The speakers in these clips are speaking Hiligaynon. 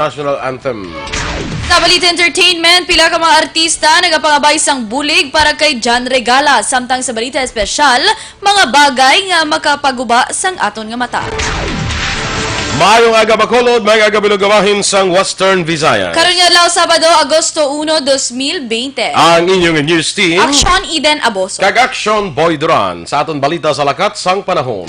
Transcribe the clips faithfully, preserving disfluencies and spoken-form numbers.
national anthem. Sa balita entertainment, pila ka mga artista nagapangabay sang bulig para kay John Regala. Samtang sa balita espesyal, mga bagay nga makapaguba sang aton nga mata. Maayong aga, Bacolod, maayong aga, Bilog Abahin sang Western Visayas. Karon nga adlaw, Sabado, Agosto uno, dos mil bente. Ang inyong news team, Action Eden Aboso. Kag Action Boy Duran, sa aton balita sa lakat sang panahon.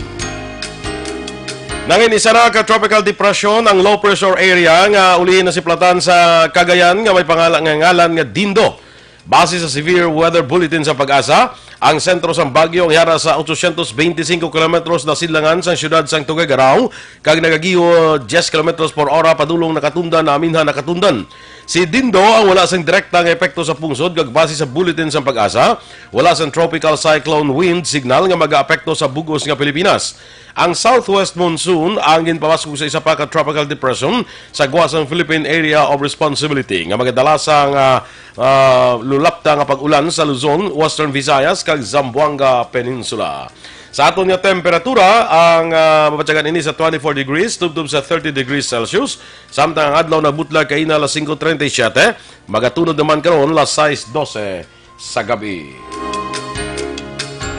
Nangin isa na ka tropical depression ang low pressure area nga ulihi nasiplatan sa Cagayan nga may pangala-, nga ngalan nga Dindo. Base sa severe weather bulletin sa PAGASA, ang sentro sang bagyo ang yara sa ochocientos veinticinco kilometros na sidlangan sang siyudad sang Tuguegarao kag nagagiho diyes kilometros por ora padulong nakatundan na aminhan nakatundan. Si Dindo ang wala sing direkta nga epekto sa pungsod kag base sa bulletin sang PAGASA, wala sang tropical cyclone wind signal nga magaapekto sa bug-os nga Pilipinas. Ang southwest monsoon ang ginpabaskog sa isa pa ka tropical depression sa guwa sang Philippine Area of Responsibility nga magadala sang, ah, ah, lulapta nga pag-ulan sa Luzon, Western Visayas, kag Zamboanga Peninsula. Sa aton nga temperatura, ang, ah, mabatyagan ini sa twenty-four degrees, tubtob sa thirty degrees Celsius, samtang ang adlaw nagbutlag kaina alas singko treinta y siete, magatunod naman karon alas sais dose sa gabi.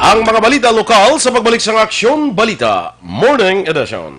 Ang mga balita lokal sa pagbalik sang Aksyon Balita Morning Edition.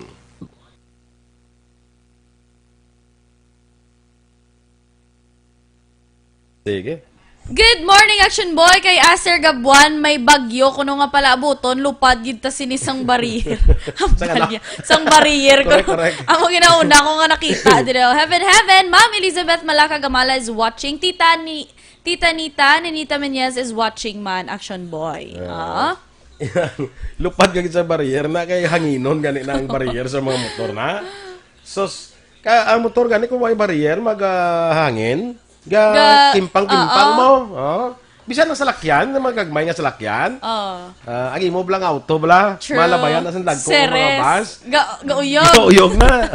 Sige. Good morning, Action Boy. Kay Aster Gabuan, may bagyo. Kuno nga pala abuton, lupad gid ta sini sang barrier. Ang Sang ano? balya-, sang barrier ko. Correct, correct. Amo ginauna ko nga nakita, dito. Heaven, heaven. Ma'am Elizabeth Malaka Gamala is watching. Tita ni, Tita Nita, Ninita Menyes is watching man, Action Boy. Ah. Ah. Lupad ka gid sa barrier na kay hanginon gani na ang barrier sa mga motor na. Sus, ka, ang motor gani kung may barrier, mag, ah, hangin. Ga, Ga, kimpang-kimpang oo. mo. Oh. Bisan ang salakyan, ang mga gagmay nga salakyan. Oh. Ah, ang imo bala nga auto bala, True. malabayan na sa dagko ang mga Seres. bus. Ga, gauyog. Gauyog na.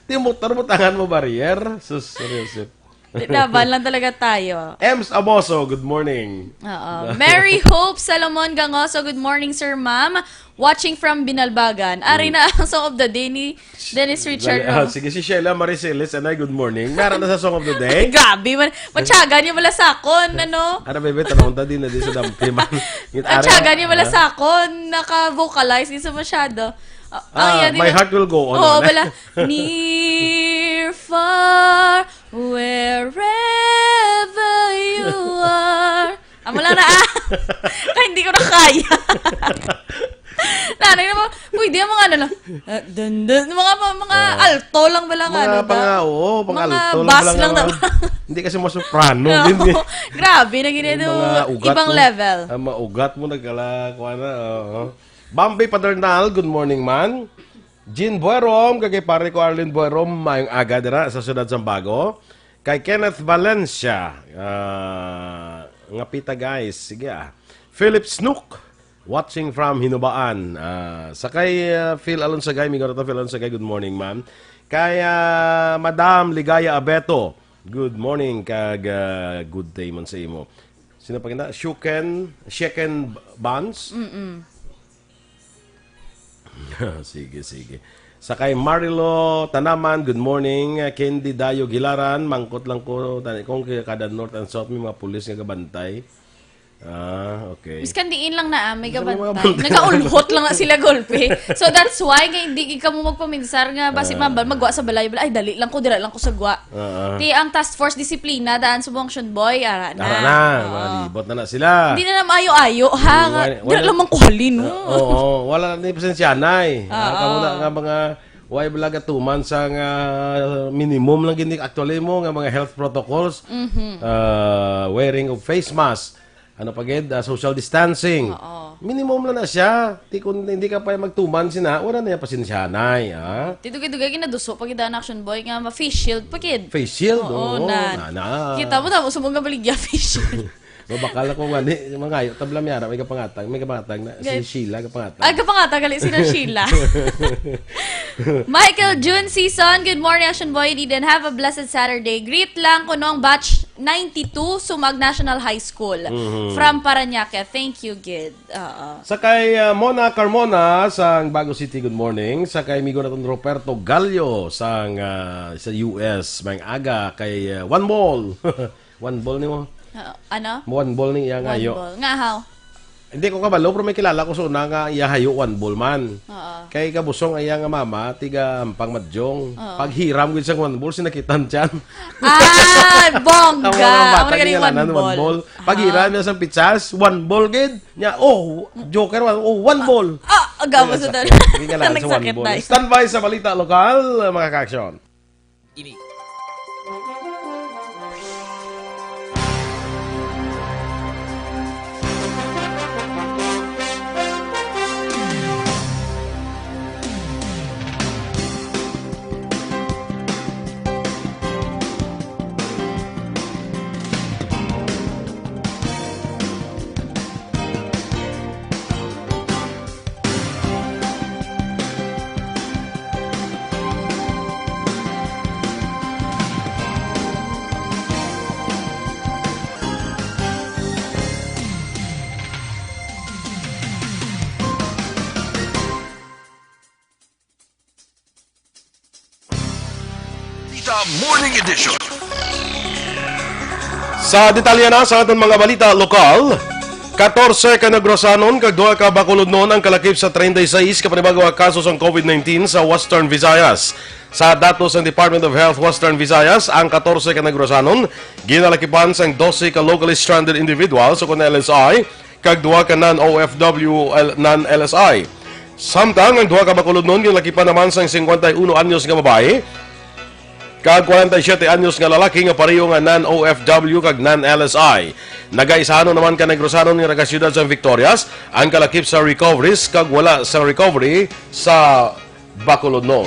Di motor, butangan mo barrier. Sus, seryoso. Laban lang talaga tayo. Ems Aboso, good morning. Oo. Mary Hope Salomon Gangoso, good morning, sir, ma'am. Watching from Binalbagan. Ari Mm. na ang song of the day ni Dennis Richard Dali, ah, Ro. sige, si Sheila Mariceles, anay, good morning. Meron na sa song of the day. Grabe man. Matyaga niya wala sakon, ano? Ano, bebe, tanong ta din na din sa dampi, man. Ngit-, Ang ari, tiyaga niya wala ah. sakon, naka-vocalize, di sa masyado. Ah, Ah, ah, di my ba? heart will go on, Oo, wala. wala. Near, far, wherever you are. Amo lang na, ah. Kaya hindi ko na kaya. Nanay naman, pwede ang mga ano lang. Ah, dun, dun, mga, mga, mga Ah. alto lang ba lang, Mga ano, da? panga-, oo, Mga pang-alto lang bass ba lang, lang ano? na. Hindi kasi masoprano, Oo. hindi. Grabe, na Yung ginagawa. mga ugat Ibang mo, level. ang mga ugat mo, nagkala-, kuha na, oo. Bambi Padernal, good morning, man. Jean Buerom, kag kay pare ko Arlene Buerom, mayong aga dira sa siyudad sang Bago. Kay Kenneth Valencia, ah, nga pita, guys. Sige, ah. Philip Snook, watching from Hinubaan. Ah, sa kay, ah, Phil Alonsagay, migo na to, Phil Alonsagay, good morning, ma'am. Kay, ah, Madam Ligaya Abeto, good morning, kag, ah, good day man sa imo. Sino pa gina? Shuken, Sheken Bans? Mm-mm. Sige, sige. Sa kay Marilo Tanaman, good morning. Candy Dayog Hilaran, mangkot lang ko, tani kung kay kada north and south may mga pulis nga gabantay. Ah, okay. Miskan diin lang na, ah, may Miskan may mga gabantay. bantay. Nagaulhot lang na sila golpe. So that's why nga hindi ka mo magpaminsar nga basi Ah. mambal magwa sa balay, balay. Ay, dali lang ko, dira lang ko sa gwa. Ah, ah. Ti ang task force disiplina daan sa Action Boy, ara na. Ara na, Oo. malibot na na sila. Hindi na na maayo-ayo, ha? Nga, Wala, dira wala. lamang ko halin, no? Oo, wala na ni pasensya na eh. Ah, Oo. kamo na nga mga way bala gatuman sa nga minimum lang gini actually mo nga mga health protocols. Mhm. Ah, wearing of face mask, ano pa gid, ah, social distancing. Oo. Minimum lang na siya. Ti kung hindi ka pa magtuman sina, wala na yung pasensya na eh, ah. Ti dugay-dugay ginaduso pa gid ang Action Boy nga ma-face shield pa gid. Face shield, Oo, oo, na. na, na. Kita mo, tapos sa mga baligya, face shield. Mabakal ako nga ni, mangayo, tabla mi ara, may kapangatag, may kapangatag na, si Guys. Sheila, kapangatag. Ay, kapangatag, gali, sino Sheila? Michael June Season, good morning, Action Boy and Eden. Have a blessed Saturday. Greet lang ko nung batch ninety-two, sumag National High School. Mhm. From Parañaque. Thank you, gid. Oo. Sa kay, ah, Mona Carmona sang Bago City, good morning. Sa kay amigo naton Roberto Gallo sang, ah, sa U S, may aga kay, ah, One Ball. One Ball ni mo? Ah, ano? One Ball ni iya nga One hayo. Ball. Nga, how? Hindi ko kabalo, pero may kilala ko sa una nga iya hayo One Ball man. Oo. Kay kabusong iya nga mama, tiga Ampang Madjong. Oo. Paghiram gid sang One Ball, sinakitan tiyan. Ah, bongga. Ang mga bata, Ang mga galing, gingalanan, One One Ball. Ball. Paghiram Ah. niya sang pitsas, One Ball gid. Niya, oh, joker, one, oh, One Ball. Ah, ang gabo Kaya sa sa dali. sakit. Gingalanan sa One Nagsakit Ball. na. Standby sa balita lokal, mga ka-aksyon. Ini. Balita Morning Edition. Sa detalye na sa aton mga balita lokal, katorse ka Negrosanon kag duha ka Bacolodnon ang kalakip sa treinta y seis ka panibago nga kaso sang COVID nineteen sa Western Visayas. Sa datos sang Department of Health Western Visayas, ang katorse ka Negrosanon ginalakipan sang dose ka locally stranded individuals o kon L S I, kag duha ka non-O F W L, non-L S I. Samtang ang duha ka Bacolodnon ginlakipan naman sang singkwenta y uno anyos nga babayi kag kwarenta y siyete anyos nga lalaki nga pareho nga non-O F W kag non-L S I. Nagaisahanon naman ka Negrosanon nga nagasyudad sang Victorias ang kalakip sa recoveries kag wala sang recovery sa Bacolodnon.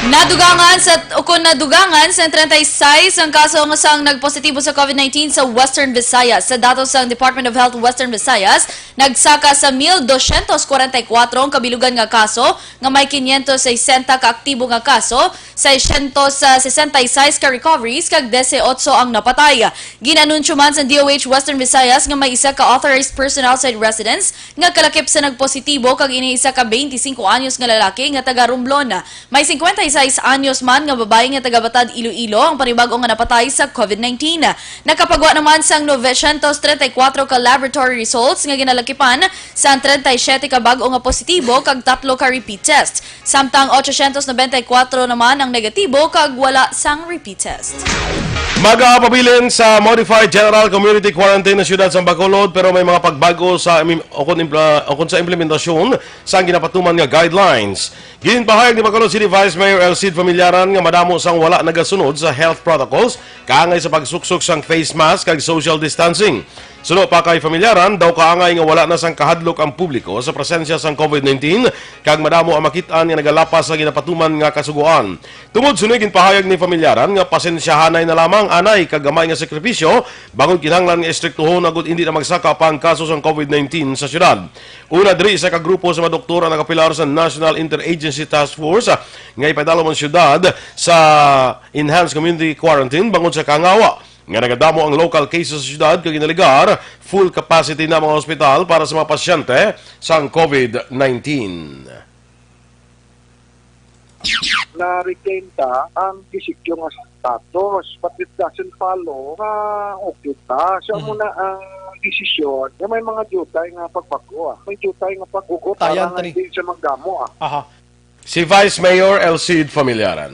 Nadugangan sa, ukon nadugangan sa treinta y seis ang kaso nga sang nagpositibo sa COVID nineteen sa Western Visayas. Sa datos sang Department of Health Western Visayas, nagsaka sa mil dosyentos kwarenta y kuwatro ang kabilugan nga kaso, nga may quinientos sesenta ka aktibo nga kaso, seiscientos sesenta y seis ka recoveries, kag dieciocho ang napatay. Gin-anunsyo man sa D O H Western Visayas nga may isa ka authorized person outside residence nga kalakip sa nagpositibo kag ini isa ka twenty-five anyos nga lalaki nga taga Romblon. May singkwenta y seis anyos man nga babayi nga taga Batad, Iloilo ang panibag-o nga napatay sa COVID nineteen. Nakapagwa naman sang novecientos treinta y kuwatro ka laboratory results nga ginalakipan sang treinta y siete ka bag-o nga positibo kag tatlo ka repeat test. Samtang ochocientos nobenta y kuwatro naman ang negatibo kag wala sang repeat test. Magapabilin sa Modified General Community Quarantine ang siyudad sa Bacolod, pero may mga pagbago sa imim-, ukon impla-, ukon sa implementasyon sang ginapatuman nga guidelines. Ginpahayag ni Bacolod City Vice Mayor Elcid Familiaran nga madamo sang wala nagasunod sa health protocols kaangay sa pagsuksok sang face mask kag social distancing. Suno pa kay Familiaran, daw kaangay nga wala na sang kahadlok ang publiko sa presensya sang COVID nineteen, kag madamo ang makit-an nga nagalapas sa ginapatuman nga kasugoan. Tungod sini, ginpahayag ni Familiaran nga pasensyahanay na lamang anay kag gamay nga sakripisyo, bangod kinahanglan nga estriktohon agud indi na magsaka pa ang kaso sang COVID nineteen sa syudad. Una diri, isa ka grupo sa mga doktor ang nakapilar sa National Interagency Task Force, ah, nga ipadalom ang syudad sa Enhanced Community Quarantine bangod sa kangawa nga nagadamo ang local cases sa syudad, kag ginalegar full capacity na mga ospital para sa mga pasyente sang COVID nineteen. Na-retain ta ang desisyon nga status, but it doesn't follow nga okay ta. So, Mhm. amo na ang desisyon nga may mga diutay nga pagbago, ah. May diutay nga pag-ugot Tayan para nga tani. Hindi siya magdamo, ah. Aha. Si Vice Mayor Elcid Familiaran.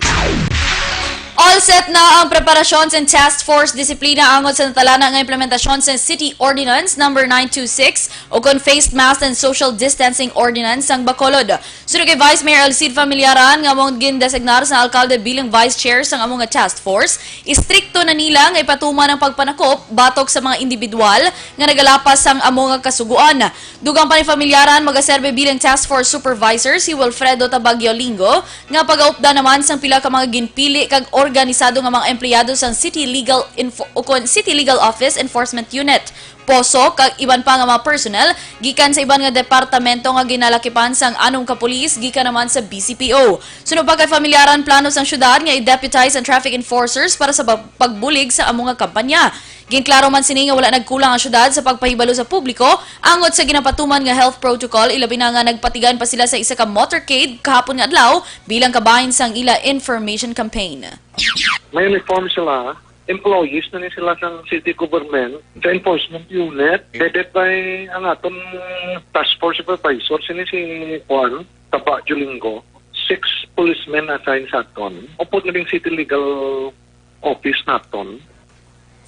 All set na ang preparasyon sa Task Force Disiplina angod sa natalana nga implementasyon sa City Ordinance Number nine two six o kon Face Mask and Social Distancing Ordinance sang Bacolod. Suno kay Vice Mayor Elcid Familiaran nga amo ang gindesignar sa alkalde bilang vice chair sang amo nga task force, istrikto na nila nga ipatuman ang pagpanakop batok sa mga individual nga nagalapas sang amo nga kasugoan. Dugang pa ni Familiaran, magaserbe bilang task force supervisor si Wilfredo Tabagio Lingo nga pagaupda naman sang pila ka mga ginpili kag organisado nga mga empleyado sang City Legal Info-, ukon City Legal Office Enforcement Unit, poso, kag iban pa nga mga personnel gikan sa iban nga departamento nga ginalakipan sang anom ka pulis gikan naman sa B C P O. Suno pa kay Familyaran, plano sang syudad nga i-deputize ang traffic enforcers para sa pag-, pagbulig sa amo nga kampanya. Ginklaro man sini nga wala nagkulang ang syudad sa pagpahibalo sa publiko angot sa ginapatuman nga health protocol, ilabi na nga nagpatigayon pa sila sa isa ka motorcade kahapon nga adlaw bilang kabahin sang ila information campaign. May uniform sila. Employees na ni sila sa city government, sa enforcement unit, headed by ang aton task force supervisor, sini si Juan Taba Julingo. Six policemen assigned sa aton. Upod na ding city legal office naton.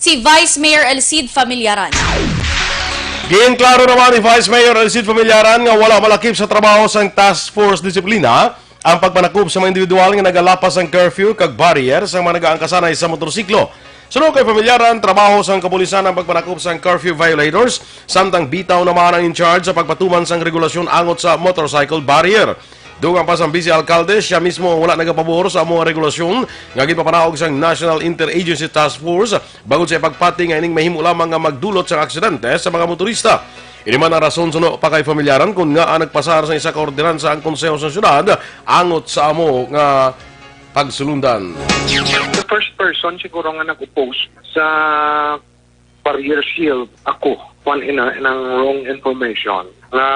Si Vice Mayor Elcid Familiaran. Ginklaro naman ni Vice Mayor Elcid Familiaran nga wala malakip sa trabaho sang Task Force Disiplina ang pagpanakop sa mga individual nga nagalapas sang curfew kag barrier sa mga nagaangkasanay sa motorsiklo. Suno kay Familiaran, trabaho sang kapulisan ang pagpanakop sang curfew violators, samtang bitaw naman ang in charge sa pagpatuman sang regulasyon angot sa motorcycle barrier. Dugang pa sang Vice Alkalde, siya mismo ang wala nagapabor sa amo nga regulasyon nga ginpapanaog sang National Interagency Task Force bangod sa ipagpati nga ining mahimo lamang nga magdulot sang aksidente sa mga motorista. Ini man ang rason suno pa kay Familiaran kon ngaa nagpasar sa isa ka ordinansa ang Konseho sa Syudad angot sa amo nga pagsulundan. The first person siguro nga nag-oppose sa barrier shield, ako, kwan ina ng wrong information nga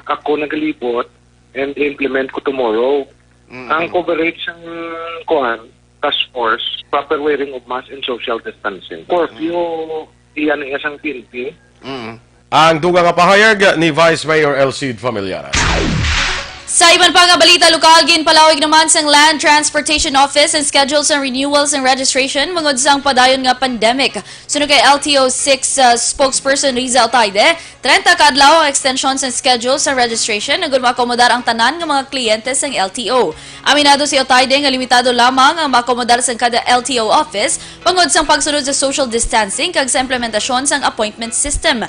ako nagalibot and implement ko tomorrow. Ang coverage sang, kwan, task force, proper wearing of mask and social distancing. Curfew, iyan iya sang P N P. Ang dugang nga pahayag ni Vice Mayor Elcid Familiaran. Sa iban pa nga balita lokal, ginpalawig naman sang Land Transportation Office ang schedule sang renewal sang registration bangod sang padayon nga pandemic. Suno kay L T O six, uh, spokesperson Riza Otaide, treinta ka adlaw ang extension sang schedule sang registration agud maakomodar ang tanan nga mga kliyente sang L T O. Aminado si Otaide nga limitado lamang ang maakomodar sang kada L T O office bangod sang pagsunod sa social distancing kag sa implementasyon sang appointment system.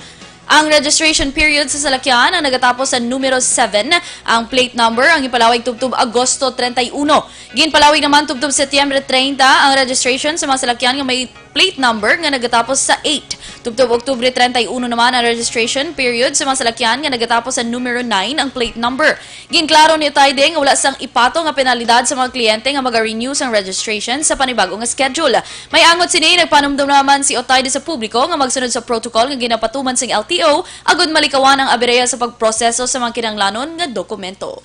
Ang registration period sa salakyan ang nagatapos sa numero seven. Ang plate number ang ipalawig tubtob Agosto treinta y uno. Ginpalawig naman tubtob Setyembre treinta ang registration sa mga salakyan nga may plate number nga nagatapos sa eight. Tubtob Oktubre treinta y uno naman ang registration period sa mga salakyan nga nagatapos sa numero nine ang plate number. Ginklaro ni Otaide nga wala sang ipato nga penalidad sa mga kliyente nga maga-renew sang registration sa panibag-o nga schedule. May angot sini, nagpanumdom naman si Otaide sa publiko nga magsunod sa protocol nga ginapatuman sang L T O agud malikawan ang abereya sa pagproseso sa mga kinahanglanon nga dokumento.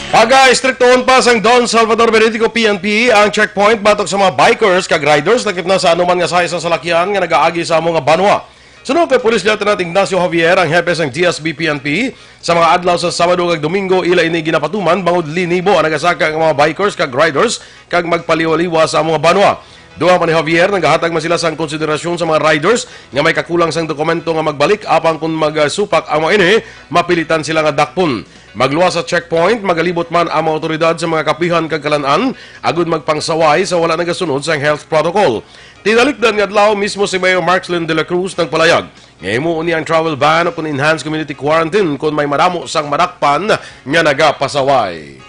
Pag-istriktohon pa sang Don Salvador Veridico P N P ang checkpoint batok sa mga bikers kag riders lakip na sa anuman nga size sang salakyan nga nagaagi sa amo nga banwa. Suno kay Police Lieutenant Ignacio Javier, ang hepe sang D S B P N P, sa mga adlaw sa Sabado kag Domingo, ila ini ginapatuman bangod linibo ang nagasaka nga mga bikers kag riders kag magpaliwaliwa sa amo nga banwa. Dugang pa ni Javier, nagahatag man sila sang konsiderasyon sa mga riders nga may kakulang sang dokumento nga magbalik, apang kon magsupak ang mga ini, mapilitan sila nga dakpon. Magluwas sa checkpoint, magalibot man ang mga awtoridad sa mga kapihan kag kalan-an agud magpangsaway sa wala nagasunod sang health protocol. Tinalikdan nga adlaw, mismo si Mayor Marclin de la Cruz nagpalayag nga himuon niya ang travel ban o kon enhanced community quarantine kon may madamo sang madakpan nga nagapasaway.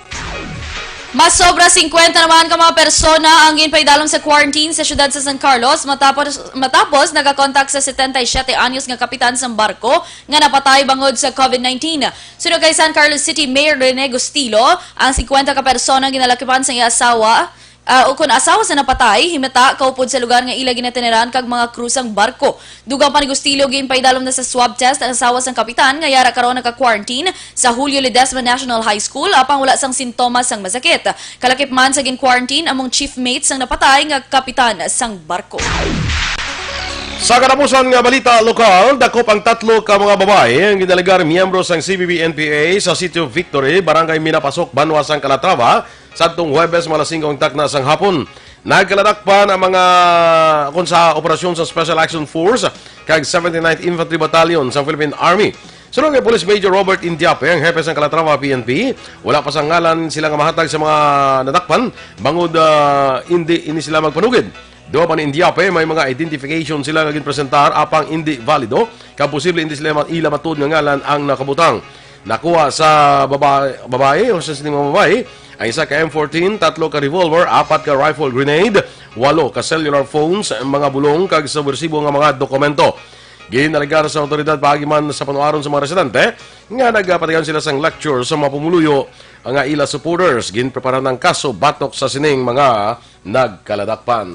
Mas sobra singkwenta naman ka mga persona ang ginpaidalom sa quarantine sa siyudad sa San Carlos matapos, matapos nakakontak sa setenta y siete anyos nga kapitan sang barko nga napatay bangod sa COVID nineteen. Suno kay San Carlos City Mayor Rene Gustilo, ang singkwenta ka persona ginalakipan sa iya asawa, ah, ukon asawa sa napatay, himata kaupod sa lugar nga ila ginatineran kag mga crew sang barko. Dugang pa ni Gustilo, ginpaidalom na sa swab test ang asawa sang kapitan nga yara karon naka-quarantine sa Julio Ledesma National High School, apang wala sang sintomas sang masakit. Kalakip man sa gin-quarantine among chief mate sang napatay nga kapitan sang barko. Sa katapusan nga balita lokal, dakop ang tatlo ka mga babayi ang ginalegar miyembro sang C B B N P A sa Sitio Victory, Barangay Minapasok, banwa sang Calatrava, sadtong Huwebes, mga alas singko ang takna sang hapon. Nagkaladakpan ang mga kon sa operasyon sa Special Action Force kag seventy-ninth Infantry Battalion sa Philippine Army. Suno kay Police Major Robert Indiape, ang hepe sang Calatrava P N P, wala pa sang ngalan sila nga mahatag sa mga nadakpan bangod, ah, indi ini sila magpanugid. Dugang pa ni Indiape, may mga identification sila nga ginpresentar apang indi valido, kag posible indi sila ma-, ila matuod nga ngalan ang nakabutang. Nakuha sa baba-, babayi o sa sining mga babayi Ang isa ka M fourteen, tatlo ka revolver, apat ka rifle grenade, walo ka cellular phones, mga bulong, kag subwersibo nga mga dokumento. Ginalegar sa awtoridad paagi man sa panuaron sa mga residente nga nagapatigayon sila sang lecture sa mga pumuluyo nga ila supporters. Ginpreparan ang kaso batok sa sining mga nagkaladakpan.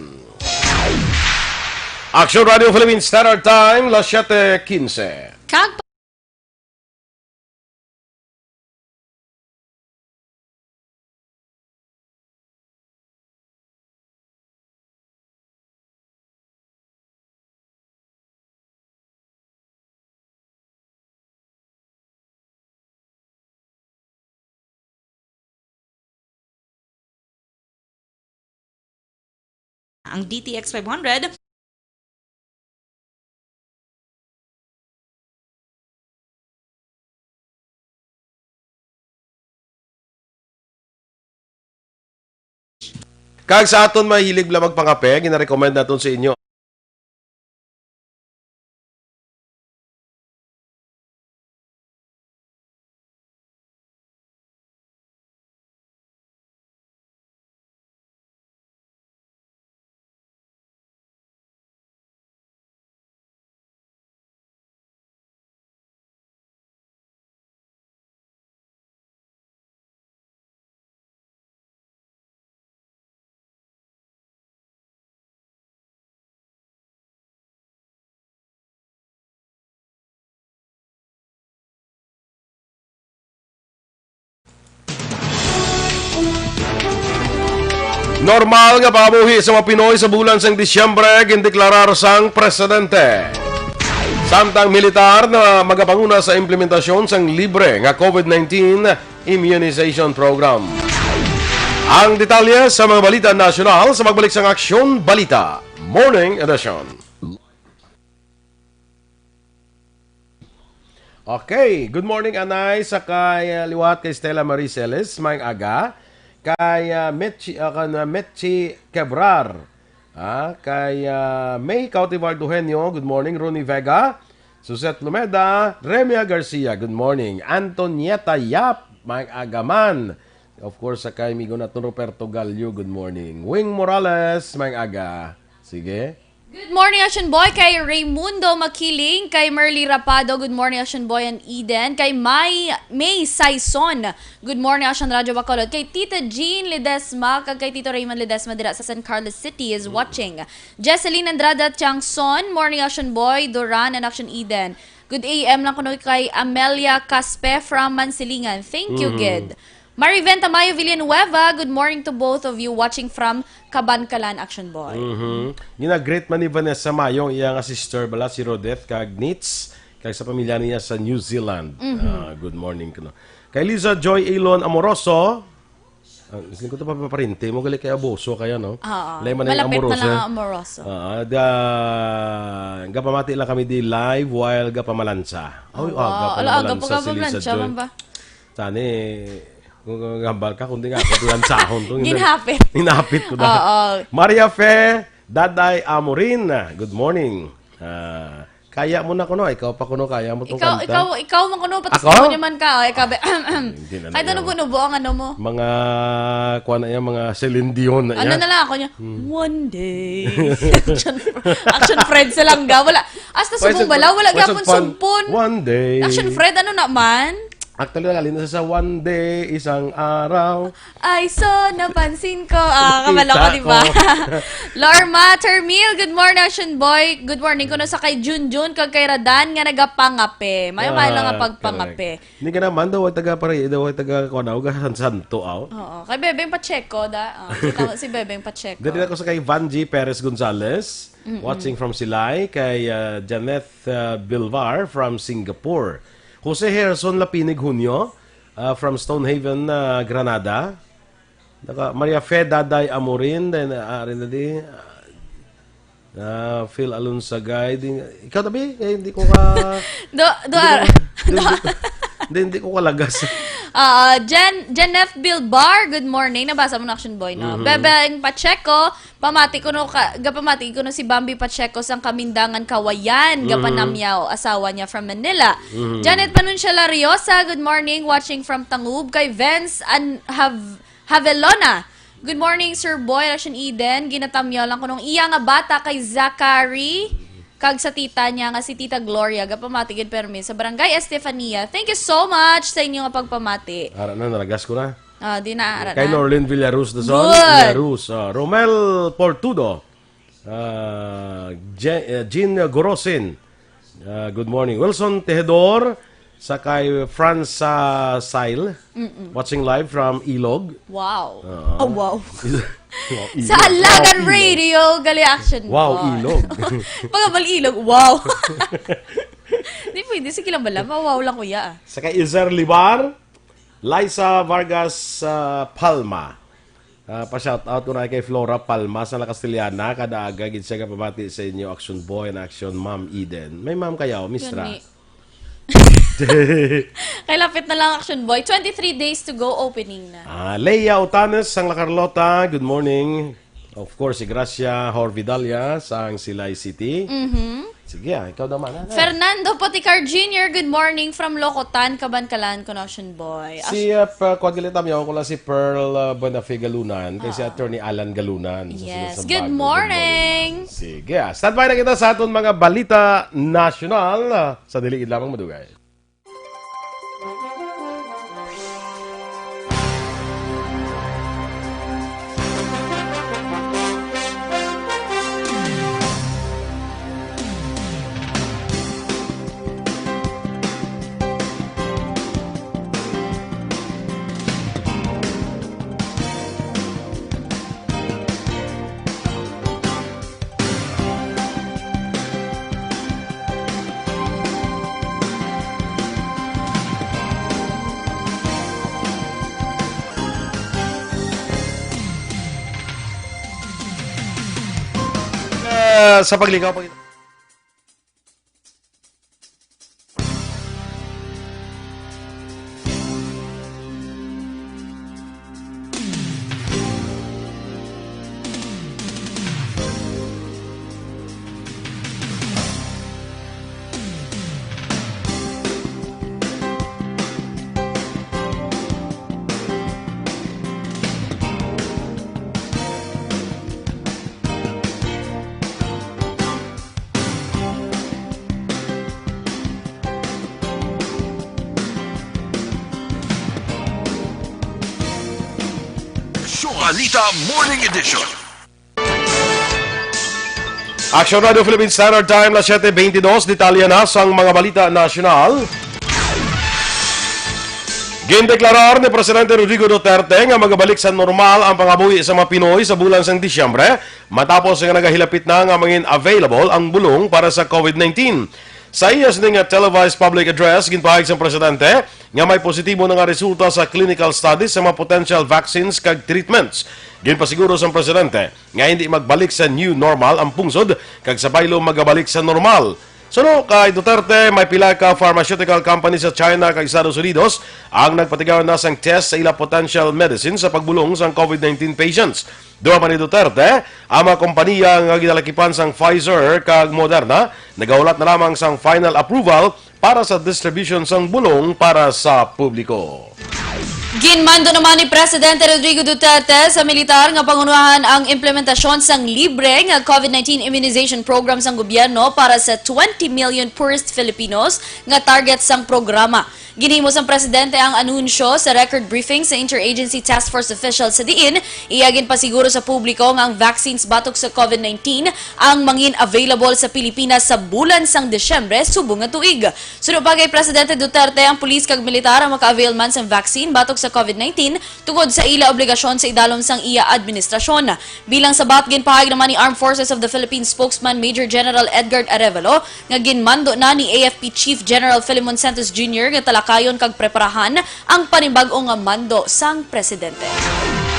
Action Radio Philippines Standard Time, las siete quince. Kag Ang D T X five hundred. Kag sa aton mahilig bala magpangape, ginarecommend naton sa inyo. Normal nga pangabuhi sa mga Pinoy sa bulan sang Disyembre, gindeklarar sang presidente. Samtang militar na magapanguna sa implementasyon sang libre nga COVID nineteen immunization program. Ang detalye sa mga balita nasyonal sa pagbalik sang Aksyon Balita Morning Edition. Okay, good morning, Anay, sa kay, ah, liwat kay Stella Marie Celis, maayong aga, kay, ah, Mitchi, ah, kan, ah, Mitchi Quebrar, ah, kay, ah, May Cautivar Duhenio, good morning, Ronnie Vega, Suzette Lumeda, Remia Garcia, good morning, Antonieta Yap, maayong aga man, of course, sa kay amigo naton Roberto Gallo, good morning, Wing Morales, maayong aga, sige. Good morning, Action Boy, kay Raymundo Makiling, kay Merly Rapado. Good morning, Action Boy and Eden. Kay May, May Saison. Good morning, Action Radio Bacolod. Kay Tita Jean Ledesma, kag kay Tito Raymond Ledesma dira sa San Carlos City is watching. Jesseline Andrada Tiangson, morning, Action Boy, Duran, and Action Eden. Good A M lang kuno kay Amelia Caspe from Mansilingan. Thank you, Mhm. Gid. Mariven Tamayo Villanueva, good morning to both of you watching from Kabankalan, Action Boy. Mhm. Gina-greet man ni Vanessa Mayo ang iya nga sister bala, si Rodette kag Nitz, kag sa pamilya niya sa New Zealand. Mhm. Ah, good morning kuno. Kay Liza Joy Elon Amoroso, ah, sino ko to pa, paparente mo, gali kay Aboso kaya, no? Oo. Lain man ang Malapit na Amoroso. lang ang Amoroso. Ah, da, gapamati lang kami di live while gapamalansa. Oy, Wow. aga pa Ala, aga namalansa pa si Liza gapamalansa Joy. man ba? Tani, kung hambal ka, kundi nga ako, tulan sahon to. Ginhapit. Ginhapit ko na. Oo. Maria Fe, Daday Amorin, good morning. Ah, kaya mo na kuno, ikaw pa kuno, kaya mo tong Ikaw, kanta? ikaw, ikaw man kuno, Ako? patestimony man ka, o, ikaw, be-, Hindi na Kahit na ano yan. bunubo ang ano mo. Mga, kuha na yan, mga Celine Dion na Ano yan. na lang ako niya, Hmm. "One day." Action, action Fred sa langga, wala. Hasta Why subong so bala, wala why so gyapon fun? sumpon. One day. Action Fred, ano naman? Actually, nagaling na sa, sa one day, isang araw. Ay, so, napansin ko. Ah, Nakita kabalo ko, di ba? ko. Lorma Termil, good morning, Action Boy. Good morning kuno sa kay Junjun, kag kay Radan nga nagapangape. Mayo-mayo lang nga Ah, pagpangape. correct. Hindi ka naman daw, taga pare, daw, taga, kuwan, daw, ga San Santo, aw. Oo, kay Bebeng Pacheco, da. Ah, kita ko si Bebeng Pacheco. Dali ako sa kay Vangie Perez Gonzalez, Mm-mm. watching from Silay, kay, ah, Janeth, ah, Bilvar from Singapore. Jose Herson Lapinig Junio, ah, from Stonehaven, ah, Granada. Naka, Maria Fe Daday Amorin, then, ah, ari na di, ah, ah, Phil Alonsagay, di, ikaw, tabi, eh, hindi ko ka, Do, do, hindi ko ka, hindi, hindi ko, hindi, hindi ko kalagas. Ah, Jen, Jeneth Bilbar, good morning. Nabasa mo na, Action Boy, no? Mhm. Bebeng Pacheco, pamati ko no ka, gapamati ko no si Bambi Pacheco sang Kamindangan, Kawayan, Mhm. gapanamyaw, asawa niya from Manila. Mhm. Janet Panuncia Lariosa, good morning, watching from Tangub. Kay Vince, an, have, Havelona. Good morning, Sir Boy, Action Eden. Ginatamyaw lang ko nung iya nga bata kay Zachary, kag sa tita niya nga si Tita Gloria. Gapamati gid permi sa Barangay Estefania. Thank you so much sa inyo nga pagpamati. Ara na, nalagas ko na. Ah, di na, ara Kay na. Norlin Villaruz, the son. Good. Villaruz. Ah, Romel Portudo. Ah, Je-, eh, Jean Gorosin. Ah, good morning. Wilson Tejedor, sa kay Franz, ah, Sail, watching live from Ilog. Wow. Oo. Oh, wow. Wow, Sa Ilog. Alagan Wow, Ilog. Radio, gali action. Wow, Wow. Ilog. Pagabal Ilog, wow. Di pwede, sige lang bala, mawaw lang kuya. Sa kay Izer Libar, Liza Vargas, ah, Palma. Ah, pa-shout out ko na kay Flora Palma sa La Castellana, kada aga gid siya gapamati sa inyo, Action Boy and Action Ma'am Eden. May ma'am kayo, Mistra? Gani. Kay lapit na lang, Action Boy. Twenty-three days to go, opening na. Ah, Leia Otanes sang La Carlota, good morning. Of course, si Gracia Horvidalia sang Silay City. Mhm. Sige, ah, ikaw naman, ah. Fernando Poticar Junior, good morning from Locotan, Kabankalan, Connection Boy. Si, ah, pa-, kuwan gali, tamyaw ko lang si Pearl, ah, Buenafe Galunan, kay si Ah. Attorney Alan Galunan. Sa Yes. Sunod sa Good bago. Good morning. Morning. Sige, ah. Standby na kita sa aton mga balita nasyonal, ah, sa dili gid lamang madugay. Ah, sa paglikaw, pag- Balita Morning Edition. Action Radio Philippine Standard Time, las siete veintidós. Detalye na sang mga balita nasyonal. Gindeklarar ni Presidente Rodrigo Duterte nga magabalik sa normal ang pangabuhi sa mga Pinoy sa bulan sang Disyembre, matapos nga nagahilapit na nga mangin available ang bulong para sa COVID nineteen. Sa iya sini nga televised public address, ginpahayag sang presidente nga may positibo na nga resulta sa clinical studies sa mga potential vaccines kag treatments. Ginpasiguro sang presidente nga hindi magbalik sa new normal ang pungsod kag sa baylo magabalik sa normal. Suno kay Duterte, may pila ka pharmaceutical company sa China kag Estados Unidos ang nagpatigayon na sang test sa ila potential medicine sa pagbulong sang COVID nineteen patients. Duha man ni Duterte, ang mga kompanya nga ginalakipan sang Pfizer kag Moderna nagahulat na lamang sang final approval para sa distribution sang bulong para sa publiko. Ginmando naman ni Presidente Rodrigo Duterte sa militar nga pangunahan ang implementasyon sang libre nga COVID nineteen immunization program sang gobyerno para sa twenty million poorest Filipinos nga target sang programa. Ginhimo sang presidente ang anunsyo sa record briefing sa Interagency Task Force officials, sa diin iya ginpasiguro sa publiko nga ang vaccines batok sa COVID nineteen ang mangin available sa Pilipinas sa bulan sang Disyembre subong nga tuig. Suno pa kay Presidente Duterte, ang pulis kag militar ang maka-avail man sang vaccine batok sa COVID nineteen tungod sa ila obligasyon sa idalom sang iya administrasyon. Bilang sabat, ginpahayag naman ni Armed Forces of the Philippines spokesman Major General Edgard Arevalo nga ginmando na ni A F P Chief General Filemon Santos Junior nga talakayon kag preparahan ang panibag-o nga mando sang presidente.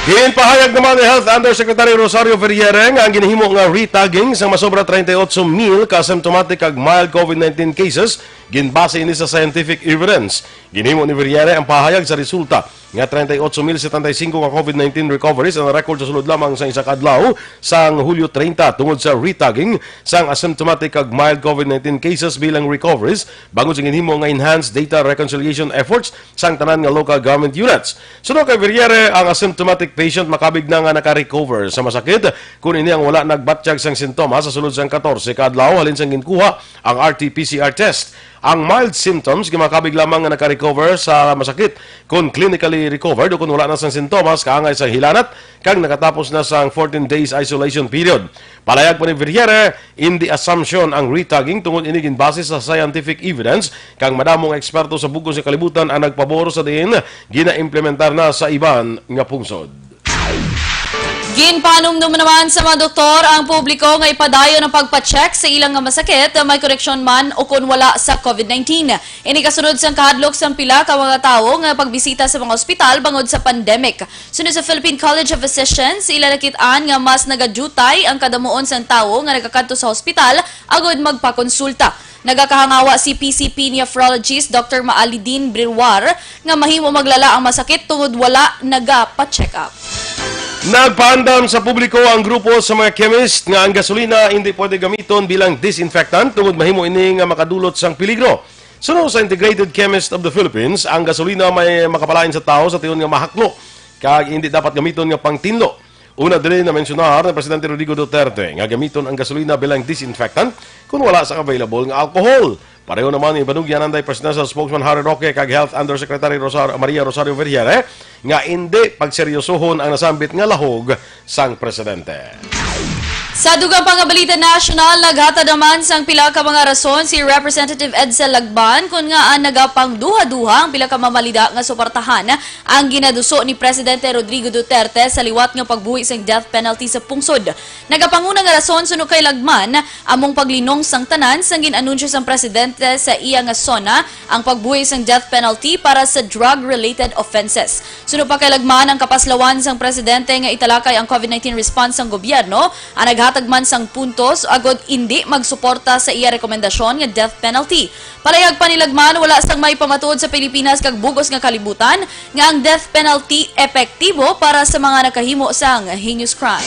Ginpahayag naman ni Health Undersecretary Rosario Ferriere nga ang ginhimo nga retagging sang masobra treinta y ocho mil ka asymptomatic kag mild COVID nineteen cases, ginbase ini sa scientific evidence. Ginhimo ni Verriere ang pahayag sa resulta nga treinta y ocho mil setenta y cinco ka COVID nineteen recoveries ang na-record sa sulod lamang sa isa ka adlaw sang Hulyo treinta tungod sa retagging sang asymptomatic kag mild COVID nineteen cases bilang recoveries bangod sa ginhimo nga enhanced data reconciliation efforts sang tanan nga local government units. Suno kay Verriere, ang asymptomatic patient makabig na nga naka-recover sa masakit kun ini ang wala nagbatyag sang sintomas sa sulod sang katorse ka adlaw halin sang ginkuha ang R T P C R test. Ang mild symptoms nga makabig lamang nga naka-recover sa masakit kon clinically recovered o kon wala na sang sintomas kaangay sang hilanat kag nakatapos na sang fourteen days isolation period. Palayag pa ni Verriere, in the assumption ang retagging tungod ini ginbase sa scientific evidence kag madamo nga eksperto sa bug-os nga kalibutan ang nagpabor sa diin ginaimplementar na sa iban nga pungsod. Ginpahanumdom naman sa mga doktor ang publiko nga ipadayon ang pagpa-check sa ilang nga masakit, may koneksyon man o kon wala sa COVID nineteen. Ini kasunod sang kahadlok sang pila ka mga tawo nga pagbisita sa mga ospital bangod sa pandemic. Suno sa Philippine College of Physicians, ila nakit-an nga mas nagadyutay ang kadamuon sang tawo nga nagakadto sa ospital agud magpakonsulta. Nagakahangawa si P C P nephrologist Doctor Maalidin Briwar nga mahimo maglala ang masakit tungod wala nagapa-check up. Nagpaandam sa publiko ang grupo sa mga chemist nga ang gasolina hindi pwede gamiton bilang disinfectant tungod mahimo ini nga makadulot sang peligro. Suno sa Integrated Chemist of the Philippines, ang gasolina may makapalain sa tawo sa tion nga mahaklo kag hindi dapat gamiton nga pangtinlo. Una diri na mensyonar ni Presidente Rodrigo Duterte nga gamiton ang gasolina bilang disinfectant kon wala sang available nga alcohol. Pareho naman ibanugyan anday Presidential Spokesman Harry Roque kag Health Undersecretary Rosar-, Maria Rosario Vergeire nga indi pagseryosohon ang nasambit nga lahog sang presidente. Sa dugang pa nga balita nasyonal, naghatag naman sang pila ka mga rason si Representative Edsel Lagban kon ngaa nagapangduha-duha ang pila ka mamalida nga suportahan ang ginaduso ni Presidente Rodrigo Duterte sa liwat nga pagbuhi sang death penalty sa pungsod. Nagapanguna nga rason suno kay Lagman, among paglinong sang tanan sang gin-anunsyo sang presidente sa iya nga SONA ang pagbuhi sang death penalty para sa drug-related offenses. Suno pa kay Lagman, ang kapaslawan sang presidente nga italakay ang COVID nineteen response sang gobyerno ang naghatag man sang puntos agod indi magsuporta sa iya rekomendasyon nga death penalty. Palayag pa ni Lagman, wala sang may pamatuod sa Pilipinas kag bug-os nga kalibutan nga ang death penalty epektibo para sa mga nakahimo sang heinous crimes.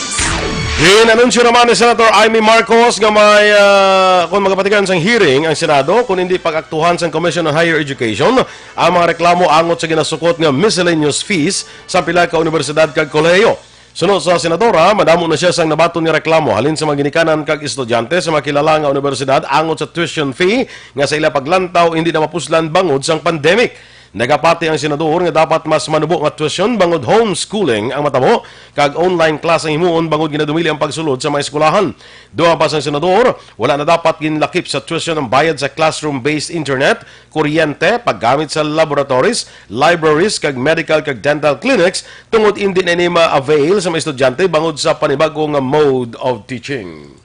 Gin-anunsyo naman ni Senator Imee Marcos nga may, ah, kung magapatigan sang hearing ang Senado kung hindi pag-aktuhan sang Commission on Higher Education ang mga reklamo angot sa ginasukot nga miscellaneous fees sa pila ka unibersidad kag kolehiyo. Suno sa senadora, madamo na siya sang nabaton nga reklamo halin sa mga ginikanan kag estudyante sa mga kilala nga unibersidad angot sa tuition fee nga sa ila paglantaw hindi na mapuslan bangod sang pandemic. Nagapati ang senador nga dapat mas manubo nga tuition bangod homeschooling ang matabo kag online class ang himuon bangod ginadumili ang pagsulod sa mga eskwelahan. Dugang pa sang senador, wala na dapat ginlakip sa tuition ang bayad sa classroom-based internet, kuryente, paggamit sa laboratories, libraries, kag medical kag dental clinics tungod indi na ini ma-avail sa mga estudyante bangod sa panibag-o nga mode of teaching.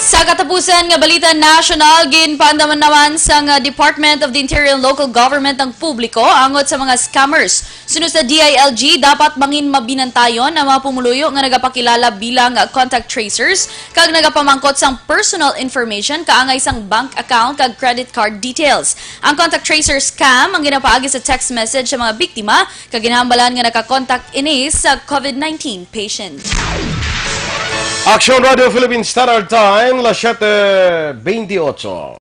Sa katapusan nga balita nasyonal, ginpaandaman naman sang, ah, Department of the Interior and Local Government ang publiko angot sa mga scammers. Suno sa D I L G, dapat mangin mabinantayon ang mga pumuluyo nga nagapakilala bilang, ah, contact tracers kag nagapamangkot sang personal information kaangay sang bank account kag credit card details. Ang contact tracer scam ang ginapaagi sa text message sa mga biktima kag ginahambalan nga naka-contact ini sa COVID nineteen patient. Aksyon Radio Philippine Standard Time, las siete veintiocho.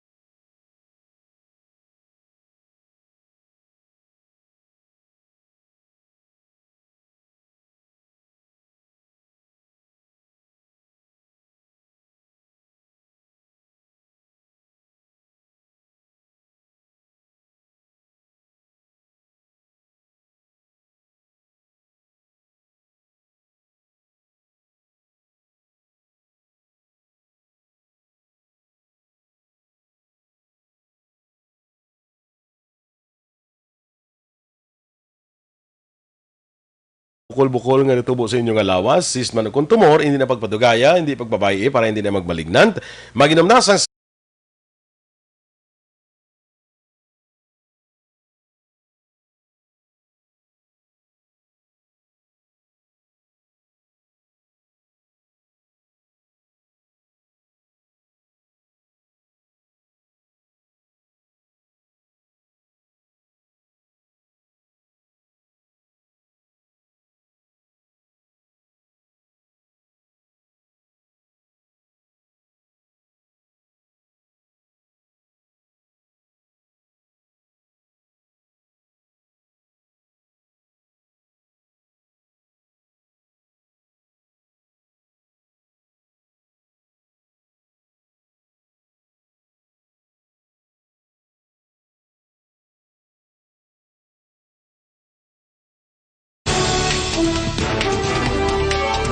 Bukol-bukol nga natubo sa inyo nga lawas, cyst man o kon tumor, hindi na pagpadugaya, hindi pagpabay-i para hindi na magmalignant. Mag-inom na sang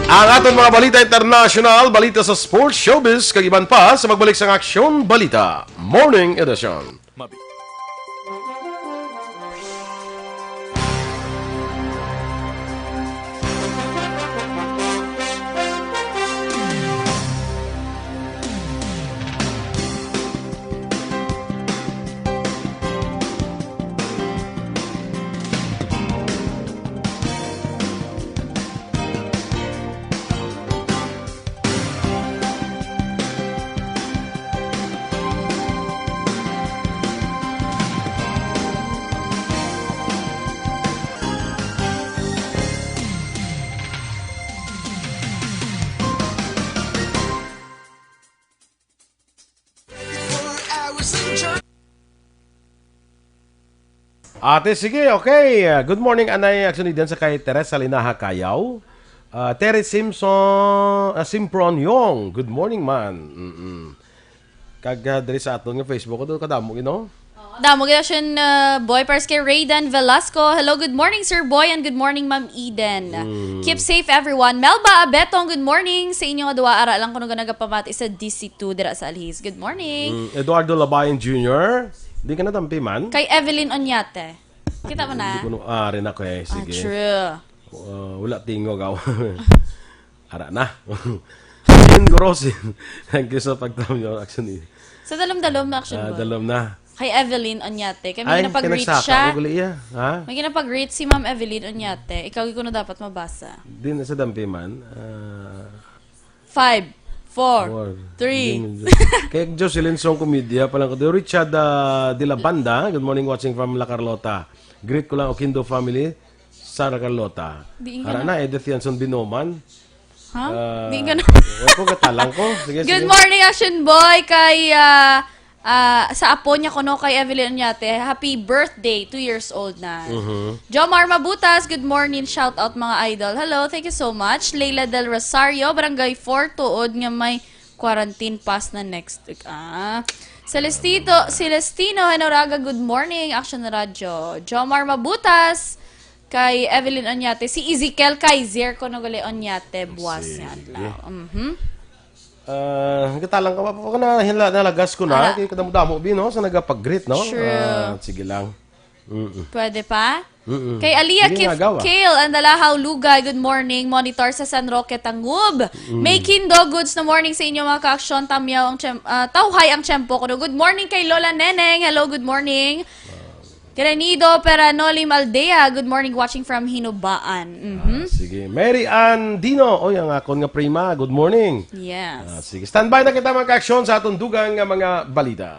Ang aton mga balita international, balita sa sports, showbiz, kag iban pa sa pagbalik sang Aksyon Balita Morning Edition. Ate, sige, okay. Uh, good morning, Anay. Actually, din sa kay Teresa Linaha Kayaw. Uh, Terry Simpson, uh, Simpron Yong. Good morning, man. Mm-mm. Kag, uh, diri sa aton nga Facebook, kadamo, you know? Damo gid siya, uh, boy, pares kay Raydan Velasco. "Hello, good morning, Sir Boy, and good morning, Ma'am Eden. Mm. Keep safe, everyone." Melba Abetong, good morning sa inyo nga duwa. Ara lang kuno nga nagapamati sa D C two dira sa Alhis. Good morning. Mm, Eduardo Labayan Junior, di ka na tampi man? Kay Evelyn Oñate. Kita mo na? Hindi ko no, ah, rin ako eh. Ah, sige. True. Uh, wala tingog ako. Ara na. Sin Gorosin. Thank you sa pagtamyo, actually. Sa dalom-dalom na, action Ah, boy. Dalom na. Kay Evelyn Oñate. Kami Ay, na pag-reach kinagsaka siya. Ko gali iya, ha? May kinapag-reet si Ma'am Evelyn Oñate. Ikaw, ikaw na dapat mabasa. Di na sa dampi man. Ah, Five, four, four. Three. Di man dyan. Kay Jocelyn Song Comedia, palang ko. Richard, ah, de la Banda, good morning, watching from La Carlota. Greet ko lang, Oquindo family, Sara Carlota. Di nga Ara na. Na, Edith Yanson Binoman. Ha? Ah, Di nga na. Wala ko, katalang ko. Sige, Good sige. Morning, Action Boy, kay, ah, ah, sa apo niya kuno kay Evelyn Oñate. Happy birthday, two years old na. Mhm. Jomar Mabutas, good morning, shout out mga idol. Hello, thank you so much. Leila Del Rosario, Barangay four, tuod nga may quarantine pass na next week. Ah. Celestito, Celestino Henoraga, good morning, Action Radio. Jomar Mabutas, kay Evelyn Oñate, si Ezekiel Kaiser, kuno gali Oñate, buwas Sige. Niya adlaw. Mhm. Ah, nagkatalang ka ba? Ako na, hila-, nalagas ko na. Ala. Kay kadamo-damo, bi, no? Sa nagapag-greet, no? True. Ah, sige lang. Mm-mm. Pwede pa? Mm-mm. Kay Aliyah Sige, Kif nga, gawa. Kale, ang Dalahaw Lugay, good morning. Monitor sa San Roque, Tangub. Mm. May Kindo, goods na morning sa inyo, mga ka-aksyon. Tamyaw ang tiyem-, ah, tawhay ang tiyempo kuno. Good morning kay Lola Neneng. Hello, good morning. Wow. Granido Peranolim Aldea, good morning, watching from Hinubaan. Mhm. Ah, sige. Mary Ann Dino, oy, ang akon nga prima, good morning. Yes. Ah, sige. Standby na kita, mga ka-aksyon, sa atong dugang nga mga balita.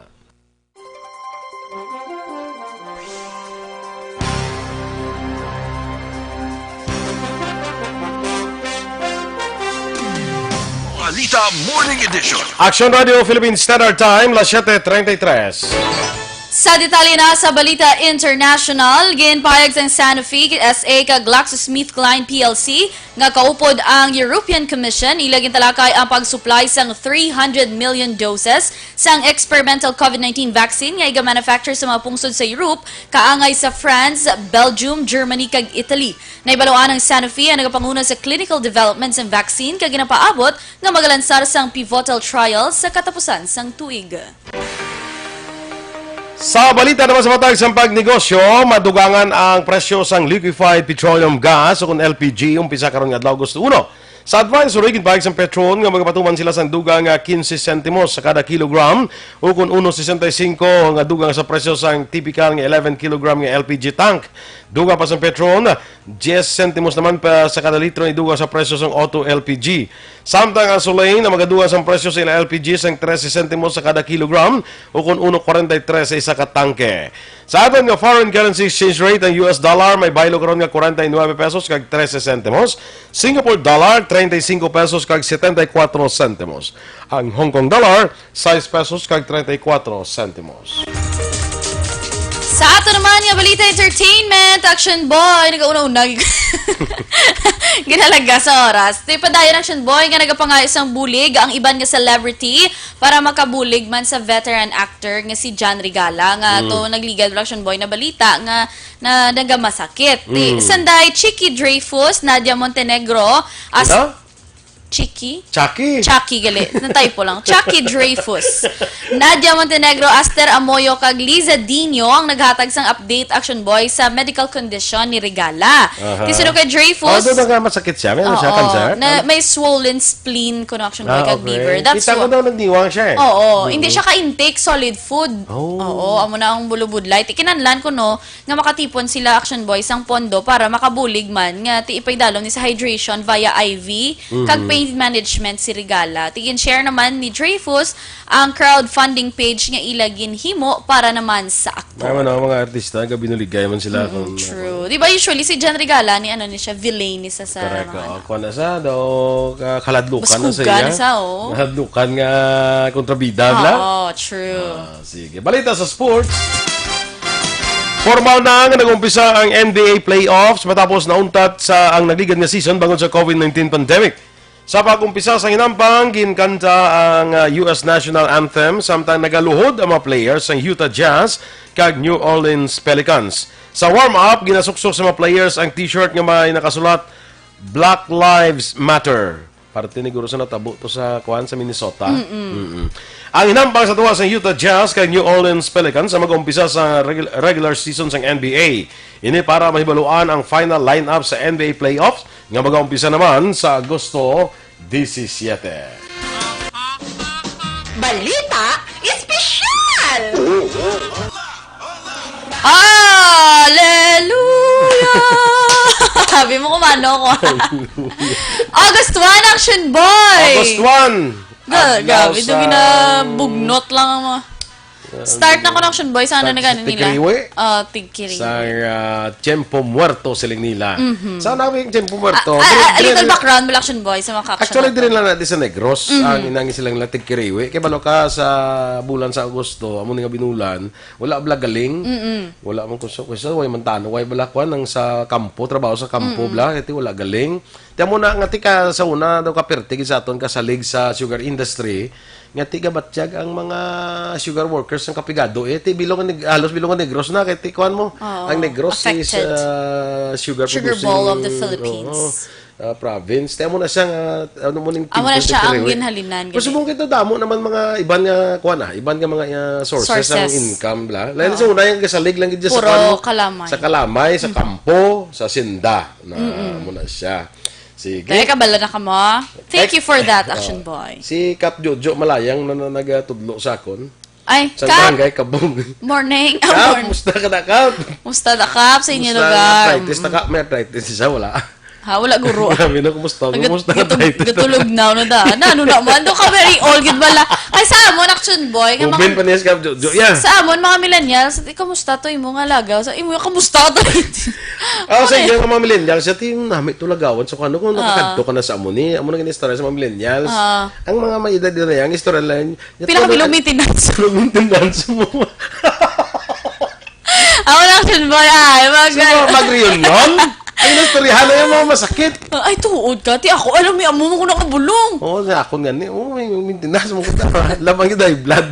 Balita Morning Edition. Action Radio Philippine Standard Time, las siete treinta y tres. Sa detalye na sa balita international, ginpahayag sang Sanofi S A kag GlaxoSmithKline P L C nga kaupod ang European Commission ila gintalakay ang pag-supply sang three hundred million doses sang experimental COVID nineteen vaccine nga iga-manufacture sa mga pungsod sa Europe, kaangay sa France, Belgium, Germany, kag Italy. Nahibaluan ang Sanofi ang nagapanguna sa clinical development sang vaccine kag ginapaabot nga magalansar sang pivotal trial sa katapusan sang tuig. Sa balita naman sa matag sang pagnegosyo, madugangan ang presyo sang liquefied petroleum gas o kun L P G umpisa karon nga adlaw, Agosto uno. Sa advisory, ginpahayag sang Petron nga magapatuman sila sang dugang nga quince sentimos sa kada kilogram o kun uno sesenta y cinco nga dugang sa presyo sang tipikal nga eleven kilogram nga L P G tank. Dugang pa sang Petron, diyes sentimos naman pa sa kada litro ni dugang sa presyo sang Auto L P G. Samtang ang Soleil na magadugang sang presyo sa ila L P G sang trese sentimos sa kada kilogram, o kon uno kwarenta y tres sa isa ka tangke. Sa aton nga foreign currency exchange rate, ang U S dollar may baylo karon nga kwarenta y nuebe pesos kag trese sentimos, Singapore dollar, treinta y cinco pesos kag setenta y cuatro sentimos. Ang Hong Kong dollar, sais pesos kag treinta y cuatro sentimos. Sa ato naman nga balita entertainment, Action Boy, nagauna-una. Ginalaga sa oras. Di pa dayon, Action Boy, nga nagapangayo sang bulig ang iban nga celebrity para makabulig man sa veteran actor nga si John Regala, nga Mm. to nagligad, Action Boy, na balita nga na nagamasakit. Di, Mm. sanday, Chicky Dreyfus, Nadia Montenegro, as Ito? Chucky? Chucky. Chucky, gali. Na-typo lang. Chucky Dreyfus. Nadia Montenegro, Aster Amoyo, kag Liza Dino ang naghatag sang update, Action Boy, sa medical condition ni Regala. Aha. Ti suno kay Dreyfus, Although nga masakit siya, may ano siya, Oo, cancer? na may swollen spleen kuno, Action Boy, Ah, kag okay. liver. That's Kita ko what daw nagdiwang siya eh. Oo, Mm. hindi siya ka-intake solid food. Oh. Oo, amo na ang bulubudlay. Ti kinahanglan kuno nga makatipon sila, Action Boy, sang pondo para makabulig man nga ti ipaidalom ni sa hydration via I V kag Mhm. pain management si Regala. Ti gin-share naman ni Dreyfus ang crowdfunding page nga ila ginhimo para naman sa aktor. Tama na, mga artista, gabi nuligay man sila Mm, kung, true. Di ba usually si John Regala ni ano ni siya, villain ni sa, sa Correct, mga oo. ano. Kuha na sa, daw, ka-, kaladlukan na sa Baskugan iya. sa, oo. Kaladlukan nga kontrabida, bla? Oo, true. Ah, sige. Balita sa sports. Formal na nga nag-umpisa ang N B A playoffs matapos nauntat sa ang nagligad nga season bangod sa covid nineteen pandemic. Sa pag-umpisa sa hinampang, ginkanta ang, ah, U S national anthem, samtang nagaluhod ang mga players sang Utah Jazz kag New Orleans Pelicans. Sa warm-up, ginasuksok sa mga players ang t-shirt nga may nakasulat, "Black Lives Matter." Parte ni guro sa natabo to sa, kuan, sa Minnesota. Mm-mm. Mm-mm. Ang hinampang sa duwa sa Utah Jazz kag New Orleans Pelicans ang mag-umpisa sa regul-, regular season sang N B A. Ini para mahibaluan ang final lineup sa N B A playoffs nga mag-umpisa naman sa Agosto disisiete. Balita Espesyal! Hallelujah! Sabi mo, kumano ko. August one, Action Boy! August one. Ga-, Adlaw gabi, sa ginabugnot lang ang mga Start na ko ng Action Boy, sana Start na gani sa nila. Tigkiriwi. Ah, tigkiriwi. Sa, ah, Tiempo Muerto, siling nila. Mhm. Sa namin yung Tiempo Muerto, Ah, ah, ah, a little background mo, Action Boy, sa mga ka-action Actually, nato. Diri lang na di sa Negros, Mhm. ang inangi silang nila tigkiriwi. Kaya balo ka sa bulan sa Agosto, amo nga binulan, wala bala galing. Mm-mm. Wala man kuso, kuso, way man tano, way bala kwan, ang sa kampo, trabaho sa kampo, Mm-mm. bala, kaya wala galing. Tiyan mo na, nga tika sa una, daw kapirti, gid sa aton kasalig sa sugar industry, nga tigabatyag ang mga sugar workers ng Kapigado, eh. Ti bilog ang Neg-, halos bilog ang Negros na, kay ti kuwan mo. Oo, Ang Negros is, affected. uh, sugar Sugar producing, bowl of the Philippines. Oo, uh, province. Kaya mo na siya nga, ano mo ning Amo na siya ang ginhalinan, Gusto gani. mo kita damo naman mga iban nga, kuwan na, iban nga mga, uh, sources ang Sources. income, bla. Lain Oo. sa una yung kasalig lang gid sa Puro kuwan mo, kalamay. sa kalamay, sa Mhm. kampo, sa sinda. Na Mm-mm. mo na siya. Sige. Kaya kabalo na ka mo. Thank Tek- you for that, Oh. Action Boy. Si Kap Jojo Malayang na, na nagatudlo sa akon. Ay, Sa Kap! barangay Kabong. Morning. Ah, Kap, morning. Musta ka na, Kap? Musta na, Kap, sa inyo Musta lugar? ang arthritis? Mm. Taka, may arthritis siya, wala. Ha, wala, guro. Grabe na, kumusta? Nag-, Kumusta ang gatu-, arthritis? gatulog na, ano da? Na, ano naman? Do ka very old, gid bala. Ay, sa amon, Action Boy, nga Uben mga pa niya si Kap Jojo, yeah. Sa amon, mga millennials, "Di, kamusta to imo nga lagaw?" Sa imo, "Kamusta to?" Ah, sa Ano inyo, eh? mga millennials, sa ting nami to lagawan. So, ano kung Ah. nakakadto ka na sa amo ni? Amo nang inistorya sa mga millennials. Ah. Ang mga may edad na yan, ang istorya lang, Pila ka bilog maintenance? Bilog maintenance mo. Ako lang, Action Boy, ay, mag- So, mag-reunion? Ang inistoryahan na yung mga masakit. Ay, tuod ka. Ti ako, alam mo, amo mo ko nakabulong. Oo, sa akon gani. Oo, may maintenance mo ko. Labang yung high blood.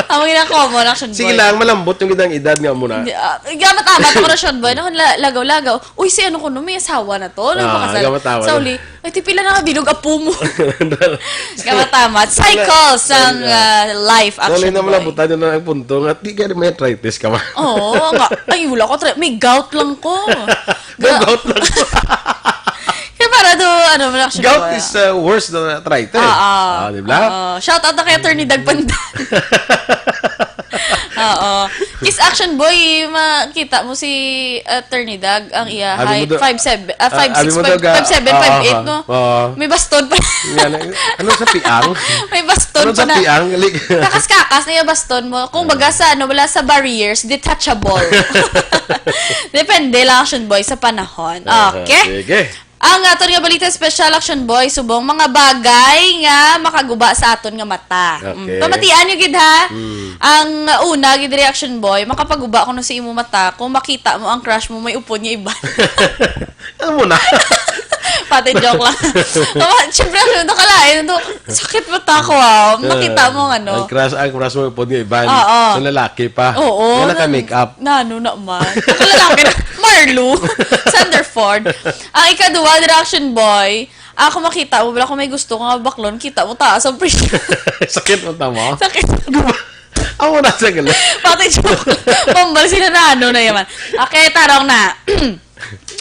Ang mga common, Action Sige Boy. lang, malambot yung gidang edad nga mo na. Hindi, ah, gamat-amat ako na, Action Boy. Nakon la-, lagaw-lagaw. Uy, si ano ko, no, may asawa na to. Ah, Nagpakasal. gamat-amat. Sa uli, "Ay, ti pila na kabilog apo mo?" Gamat-amat. Cycle Wala. sang, Wala. ah, life, Wala Action na Boy. malabutan yun ang punto nga, di ka may arthritis ka, ma. Oo, nga. Ay, wala ko. Tra-, may gout lang ko. May Ga- gout lang ko. Kaya para do, ano, Action Gout Boy. is, uh, worse than arthritis. Ah, ah. Ah, di ba? Ah, shout out na kay Attorney Dag Pandan. Oo. Kiss Action Boy, makita mo si Attorney Dag, ang iya Abi mo height, do-, five seven, ah, ah, five six, abi mo five, do ga-, five seven, ah, five eight, ah, no? ah. May baston pa. Nga na, ano sa piang? May baston Ano pa sa na. piang? Lik- Kakas-kakas na yung baston mo. Kung baga sa, ano, wala sa barriers, detachable. Depende lang, Action Boy, sa panahon. Ah, Okay. sige. Ang aton nga balita special, Action Boy, subong mga bagay nga makaguba sa aton nga mata. Mm, Okay. pamatian niyo gid, ha? Mm. Ang una gid, Action Boy, makapaguba kuno sa imo mata kung makita mo ang crush mo may upod nga iban. Ano mo na? Pati joke lang. Oh, siyempre, ano, nakalain, ano, sakit mata ko, ah. Makita mo ang ano. Ang crush, ang crush mo upod nga iban. Oo. Sa lalaki pa. Oo, Nga naka-make up. Na, ano naman? Nakalalaki na. Marlo. Sandeford. Ang ikaduha, Action Boy, Ako makita mo, wala ko may gusto ko nga baklon, kita mo taas ang presyo. Sakit mo tama? Sakit. Amo na sa gali. Pati joke. Pambal sila na ano na yaman. Okay, tarong na.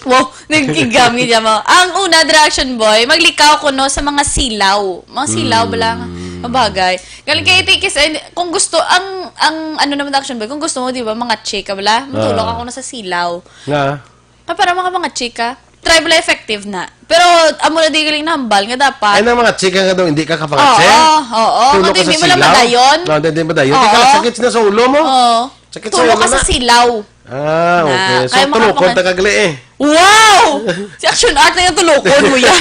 Wow, nagkigam gid mo. Ang una, Direction Boy, maglikaw ko no sa mga silaw. Mga silaw ba lang? Mabagay. Galing kay Tikis, eh, kung gusto, ang, ang ano naman, Direction Boy, kung gusto mo, di ba, mga chika bala, matulog Ah. ako na sa silaw. Nga. Ah, para mga mga chika, tribal effective na. Pero, amo na di galing nahambal nga dapat. Ay, nang mga chika nga daw, hindi ka Oo, kapangatse? oo. Tulog Nga ka sa hindi mo lang silaw? madayon. No, hindi, hindi madayon. Oo. Hindi ka sakit na sa ulo mo? Oo. Sakit sa Tulog ulo ka sa na? silaw. Ah, okay. Na, So, kaya tulukon makapangat- ta kagli eh. Wow! Si Action Art na yung tulukon mo yan.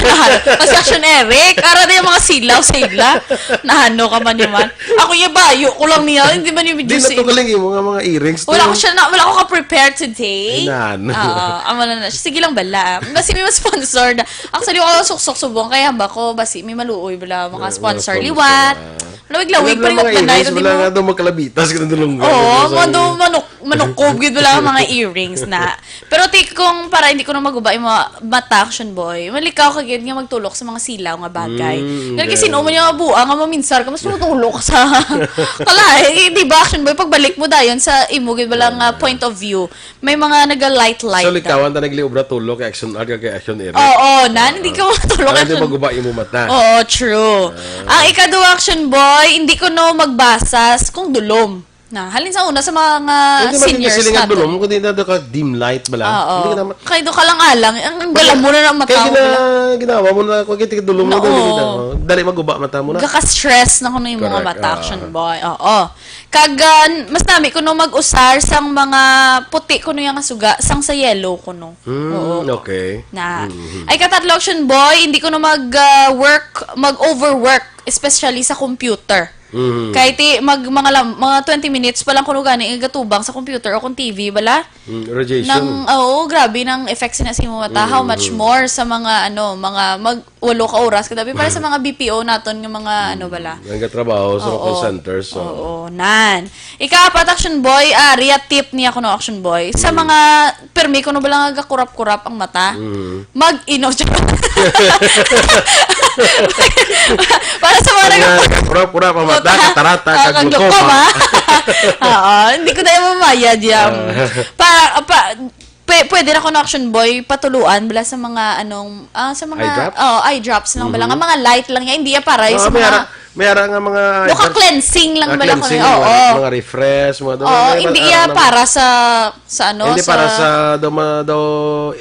Mas si Action Eric. Ara na yung mga silaw sa ila. Nahano ka man naman. Ako yung bayo ko lang niya. Hindi man yung Di na juicy. to galing mo nga mga earrings. to. Wala ko siya na, wala ko ka-prepare today. Ay, nano. Oo, amo na na. Sige lang bala. Basi may mas sponsor na. Actually, ako suksok subong kaya ba ko basi may maluoy bala mga Ah, sponsor mga liwat. sponsor, ah. Lawig-lawig Wala pa rin mga magtanay earrings, na di wala mo. nga daw magkalabitas ka na dulong. Oo, mga daw manok, manukob gid wala ang mga earrings na. Pero ti kung para hindi ko na maguba yung mga mata, Action Boy, malikaw ka gid nga magtulok sa mga silaw nga bagay. Mm, Dahil okay. kasi sino mo niya mabuang nga maminsar ka, mas matulok sa kala, eh, di ba, Action Boy, pagbalik mo dayon sa imo gid wala nga point of view, may mga naga-light-light. So, likawan ta nagliubra tulok kay Action Art kay Action Eric. Oo, na, hindi ka matulok, Para hindi Action. maguba imo mata. Oo, true. Ang ikaduha, Action Boy, hindi ko no magbasas kung dulom. Na, halin sa una sa mga Hindi man seniors siling ang natin. dulom, kundi na doon ka dim light bala. Oo. Hindi ka naman. Kaya doon ka lang alang. Ang galam mo na ng mata Kaya mo gina, lang. ginawa mo na, kung kita dulom mo, Oo. dali na. Oh. Dali maguba mata mo na. Gaka-stress na kuno yung mga Correct, mata, ah. Action Boy. Oo. Kag, ah, mas nami kuno mag-usar sang mga puti kuno yung suga, sang sa yellow kuno. Hmm, Oo. okay. Na. Mhm. Ay, katatlo, Action Boy, hindi kuno mag, ah, work, mag-overwork, especially sa computer. Mhm. Kay ti, mag, mga, lam, mga twenty minutes pa lang kuno gani igatubang sa computer o kung T V, bala? Mm, radiation. Nang, oo, grabe nang effects na sa imong mata. How Mm. much more sa mga, ano, mga mag, walo ka oras. Kadabi para sa mga B P O naton nga mga, ano, bala? Ang katrabaho sa mga Oo. call centers. So. Oo, nan. Ika-apat, Action Boy, ah, Ria tip niya kuno, Action Boy. Sa Mm. mga permi kuno bala nga gakurap-kurap ang mata, Mm. mag-inom. Para sa mga Ang nag- mga pura-pura, pamata, Puta. katarata, Ah, kag kag glaucoma. glaucoma. Oo, hindi ko tayo mamayad yan. Ah. Pa, pa, pwe- pwede na kuno, Action Boy, patuluan bala sa mga anong, ah, sa mga, Eye drops? Oh, eye drops lang bala. Mhm. Nga mga light lang yan. Hindi yan para Ah, sa may mga, ara, may ara nga mga no, ka-cleansing lang Ah, bala. cleansing, Oo. mga, mga refresh, mga Oo, hindi yan para sa, sa ano, hindi sa para sa dama daw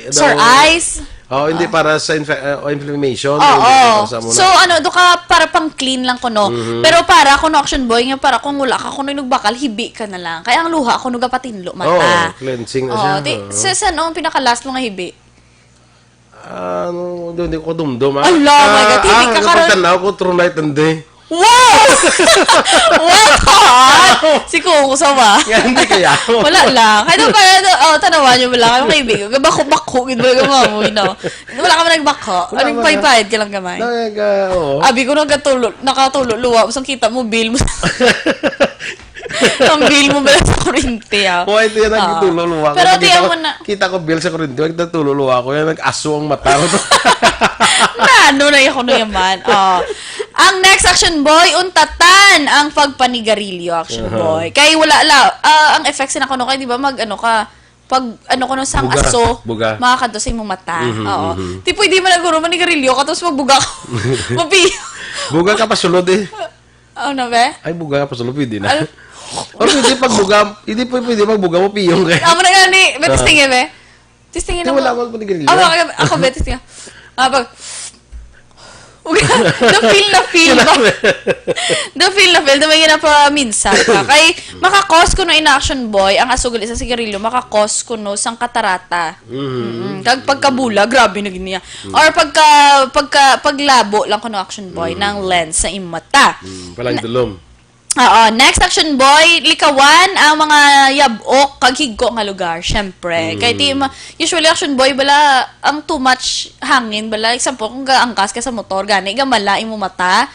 sore daw- eyes. Oh, hindi Ah. para sa infe- uh, inflammation. Oo. Hindi para sa muna. So, ano, do ka para pang clean lang kuno. Mhm. Pero para kuno, Action Boy, nga para kung wala ka kuno nagbakal, hibi ka na lang. Kaya ang luha kuno gapatinlo mata. Oh, cleansing na siya. Oh, di, Oo. sa saan ang pinaka-last mo nga hibi? Ano, hindi, hindi ko dumdum, ah. Ala, my God, Ah, hindi ah, ka ang karon- pagtanaw ko, true night and day. Wow! What? Si Coco sa ba? Nga, hindi kaya. Wala lang. Kaya doon pala, oh, tanawan niyo mo lang. Ang kaibigan, gabako-bako, gid mo lang mo, you know. Wala ka man nagbako. Wala Anong man. Paypayad ka lang gamay. Nag, ah, oo. Abi ko nagkatulo, nakatulo, luwa, basta kita mo, bill mo. Ang bill mo ba sa kurente, ah? Oh, ito yan ang Ah. tulo luwa ko. Pero Kita tiyan ko, mo na. kita ko bill sa kurente, nagtatulo luwa ko yan, nag-aso ang mata ko. Na, ano na yung kuno yaman? Oh. Ang next, Action Boy, untatan ang pagpanigarilyo, Action Aha. Boy. Kay wala la, ah, ang effects na kuno kay di ba mag ano ka pag ano kuno sang Buga. Aso, Buga. makakadto sa imong mata. Mhm, Oo. mhm. Di pwede man naguro manigarilyo ka tapos magbuga ka. Mapi. Buga ka pa sulod eh. Ano be? Ay, buga ka pa sulod, pwede na. Al- O pwede pag buga, hindi po pwede magbuga mo piyong kay. Amo na gani, be, Ah. testing eh, be. Testing Di na wala mo. man panigarilyo. Ako, ako, ako, be, testing. Ah, pag, the feel na feel ba? The feel na feel. Di ba yun ang pa minsan ka? Kay, makakos kuno in Action Boy, ang asugol sa sigarilyo, makakos kuno sang katarata. Mhm. Mm, kag pagkabula, grabe na gid niya. Or pagka, pagka, paglabo lang kuno, Action Boy, ng lens sa imong mata. Mm, palang dulom. Oo, next, Action Boy, likawan ang mga yabok kag higko nga lugar, syempre. Mm. Kay ti ma-, usually, Action Boy, bala ang too much hangin, bala, example, kung gaangkas ka sa motor, gani gamala imo mata.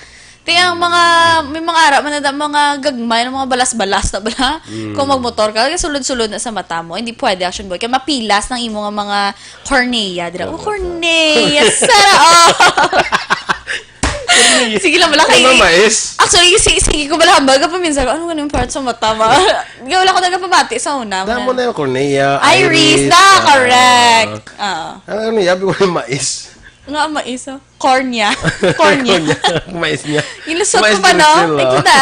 Ti ang mga, may mga ara man na da, mga gagmay, mga balas-balas na bala. Kung magmotor ka, sulod-sulod na sa mata mo. Hindi pwede, Action Boy. Kaya mapilas ng imo nga mga cornea, dira. Oh, cornea, sara, oh. Sige lang, wala Ano kay na mais? Actually, si-, sige ko bala hambal ka paminsan ko, "Ano ganun part sa mata, ma?" Nga wala ko nagapamati sa una. Damo na yung cornea, Iris, iris, na, ah, correct. Ah. Ang ano, yabi ko yung mais. Nga, mais, oh. Cornea. Cornea. Cornea. Mais niya. Ilusot Mais ko pa, no? Brazil, oh. Ito na.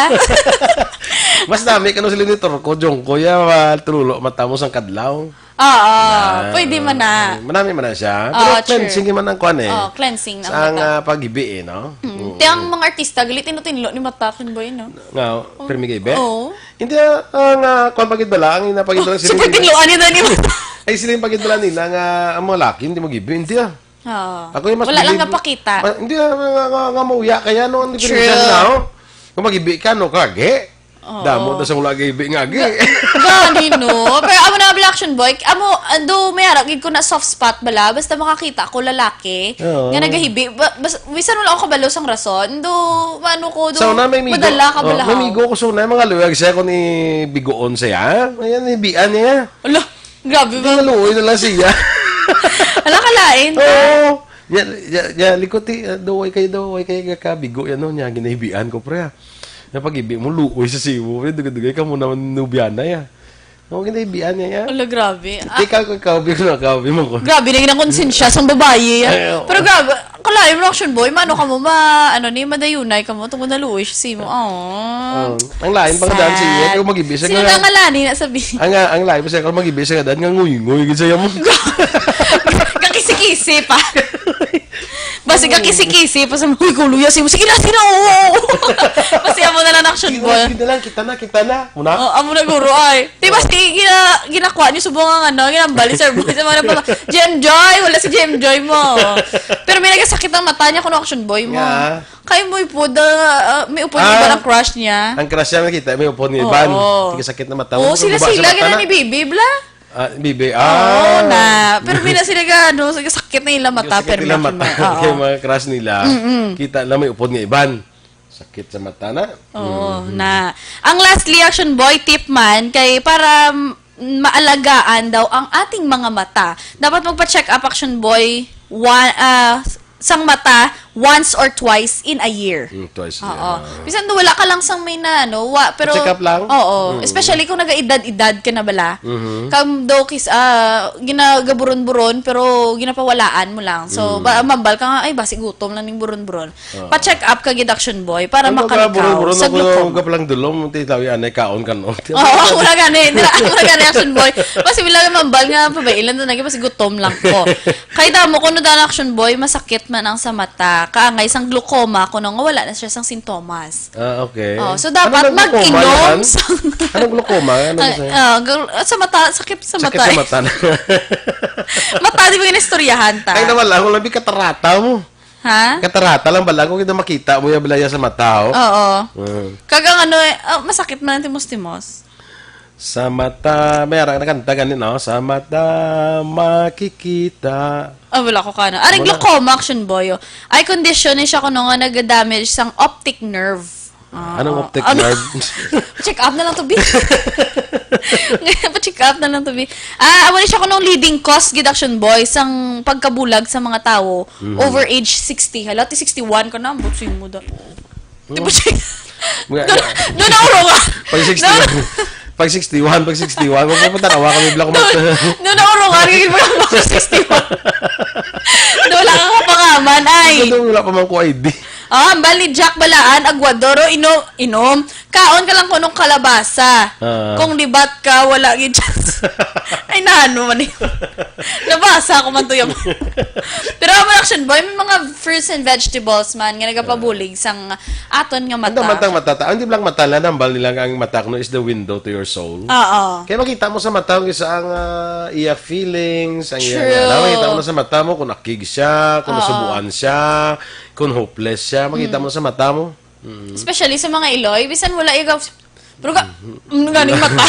Mas dami ka no sila ni Turco, Jongko, ya, ma-, tululo, matamos ang kadlaw. Oo, Ah, pwede man na. Manami man na siya. Oo, Pero true. cleansing man ang kwan eh. Oo, cleansing ang Sa ang mata. ah, pag-ibi eh, no? Mm. Mm. Ti ang mga artista, gali tinlo-tinlo ni mata, Action Boy, no? Nga, permi kay Be? Oo. Hindi, ah, ang ah, kwan pagid bala, ang ina pagid bala Super tinloan yun na ni mata. Ay, sila yung pagid bala nila nga ang mga laki, hindi mag-ibi. Hindi ah. Oo. Ako yung mas Wala lang bilib- napakita. Ma-, hindi ah, nga, nga, nga mauya. Kaya ano ang diferensya True. na, oh? Kung mag-ibi ka, no, kage? Oo. Damo na sa wala kay ibi nga agi. Ga-, gani, no? Pero amo na, Black Action Boy, amo, ando, may ara, gid ko na soft spot bala, basta makakita ko lalaki, Oo. nga nagahibi, ba-, bas-, bisan wala ako kabalo sang rason, do, ano ko, do, Sa una, may migo, madala ka oh, bala, may ha? migo ko sa una, mga luyag siya kung ibigoon siya. Ayan, hibian niya. Ala, grabe Di ba? maluoy na lang siya. Ala, kalain ka. Oo. Ya, ya, ya, likot eh, ah, daw, way kayo daw, way kayo kabigo yan, no? Niya, ginahibian ko, pre, ah. Napag-ibi mo, luoy sa sibo, pre. Dugay-dugay ka mo naman nubyana, ya. Ako ginahibian niya, ya. Ala, grabe. Ah, Ikaw, ikaw, kabi ko na, kabi mo ko. grabe na ginakonsensya sang babayi, ya. Ay, oo. Pero grabe, kalain mo, Action Boy, mano ka mo, ma, ano ni, madayunay ka mo, tungod na luoy siya simo. Oh. Oh, ang lain pang daan siya, Sad. kung mag-ibi siya Sino nga- na nga lani na sabi? Ang, ang lain pa siya, kung mag-ibi siya nga daan, nga nguy-nguy, gid siya mo. Kakisi-kisi pa. Basi kakisi-kisi pa sa mga kuluya, simo, "Sige na, sige na, oo, oo." Basi amo na lang, Action Sige Boy. na, sige na lang, kita na, kita na. Muna. Oh, amo na, guro, ay. Di ba, si, gina-, ginakuha niyo subong ang, ano, ginambal ni Sir Boy sa mga nagpapa-, Jem Joy, wala si Jem Joy mo. Pero may nagasakit ang mata niya kung Action Boy mo. Nga. Kay mo ipod, ah, ah, may upod ni Ah. Iban ang crush niya. Ang crush niya nakita, may upod ni Iban. Oo. Sige, sakit na mata. Oo, Ano sila, ba sila, sa mata gina na? ni Bibi, bla? Ah, Bibi. Oo, Ah. na. Pero may na sila ga, ano, sakit na ila mata, Sakit pero nila may mata. may-, oo. Kay mga crush nila, Mm-mm. kita lang may upod ni Iban. Sakit sa mata na. Oo, Mm-hmm. na. Ang lastly, Action Boy, tip man, kay para m-, maalagaan daw ang ating mga mata. Dapat magpa-check up, Action Boy, one, ah, s-, sang mata once or twice in a year. Mm, twice a year, Oo. ah. Bisan daw wala ka lang sang may na, ano, wa-, pero Check up lang? Oo. Mm. Especially kung nag-edad-edad ka na bala. Mhm. Kam daw kis-, ah, ginagaburon-buron, pero ginapawalaan mo lang. So, Mm. ba-, mambal ka nga, "Ay, basi gutom lang ning buron-buron." Oo. Pa-check up ka gid, Action Boy, para Ang mga makalikhaw buron-buron sa ako glaucoma. Gapalang dulom, ti tawi anay kaon ka, no? Oo, wala gani. Dira, wala gani, Action Boy. Basi wala mambal nga, pabailan na nagi, basi gutom lang ko. Kay damo ko no daan, Action Boy, masakit man ang sa mata. Kaangay sang glaucoma, kuno nga wala na siya sang sintomas. Ah, okay. Oh, so Ano dapat nang glaucoma mag-inom yan? sang Anong glaucoma? Ano Ah, gusto niya? ah, gal-, sa mata, sakit sa Sakit mata sa eh. mata na. Mata, di ba ginistoryahan ta? Ay, nawala. Ako lang, katarata mo. Ha? Katarata lang bala. Kung kita makita mo yung balaya sa mata, oh. Oo. Mm. Kagang ano eh, ah, masakit man ang timos-timos. Sa mata, may arang nakanta gani, no? Sa mata makikita. Ah, wala ko ka na. Aring Wala. glaucoma, Action Boy, oh. Eye condition ni siya kuno nga nag-damage sang optic nerve. Ah, Anong ah. optic Ano? nerve? Check up na lang to, bi. Pa-check up na lang to, bi. Ah, amo ni siya kuno leading cause gid, Action Boy, sang pagkabulag sa mga tawo Mhm. over age sixty. Hala, ti sixty-one ka na, ambot sing mo da. Di ba siya? Nga, Doon, nga. doon na urungan. Pag sixty-one, Doon. pag sixty-one, pag sixty-one, magpupunta na, wa kami block Doon, doon na urungan, kaya wala mo sa sixty-one. Doon lang ang kapangaman, ay. Doon, wala pa man ko I D. Ah, hambal ni Jack Balaan, Aguadoro, inom, inom. Kaon ka lang kunong kalabasa. Ah. Kung libat ka, wala gid chance. Ay, nano man eh. Nabasa ako man to yung Pero amo, Action Boy, may mga fruits and vegetables man nga nagapabulig sang aton nga mata. Ang damantang mata, ta-, hindi lang mata lang, hambal nila nga ang mata kuno is the window to your soul. Oo. Kaya makita mo sa mata ang isa ang, ah, iya feelings, ang iya True. nga, makita mo na sa mata mo kung nakig siya, kung Oo. nasubuan siya, kung hopeless siya, makita Mm. mo sa mata mo. Mm. Especially sa mga iloy, bisan wala ikaw, pero ka, mm, ganing mata.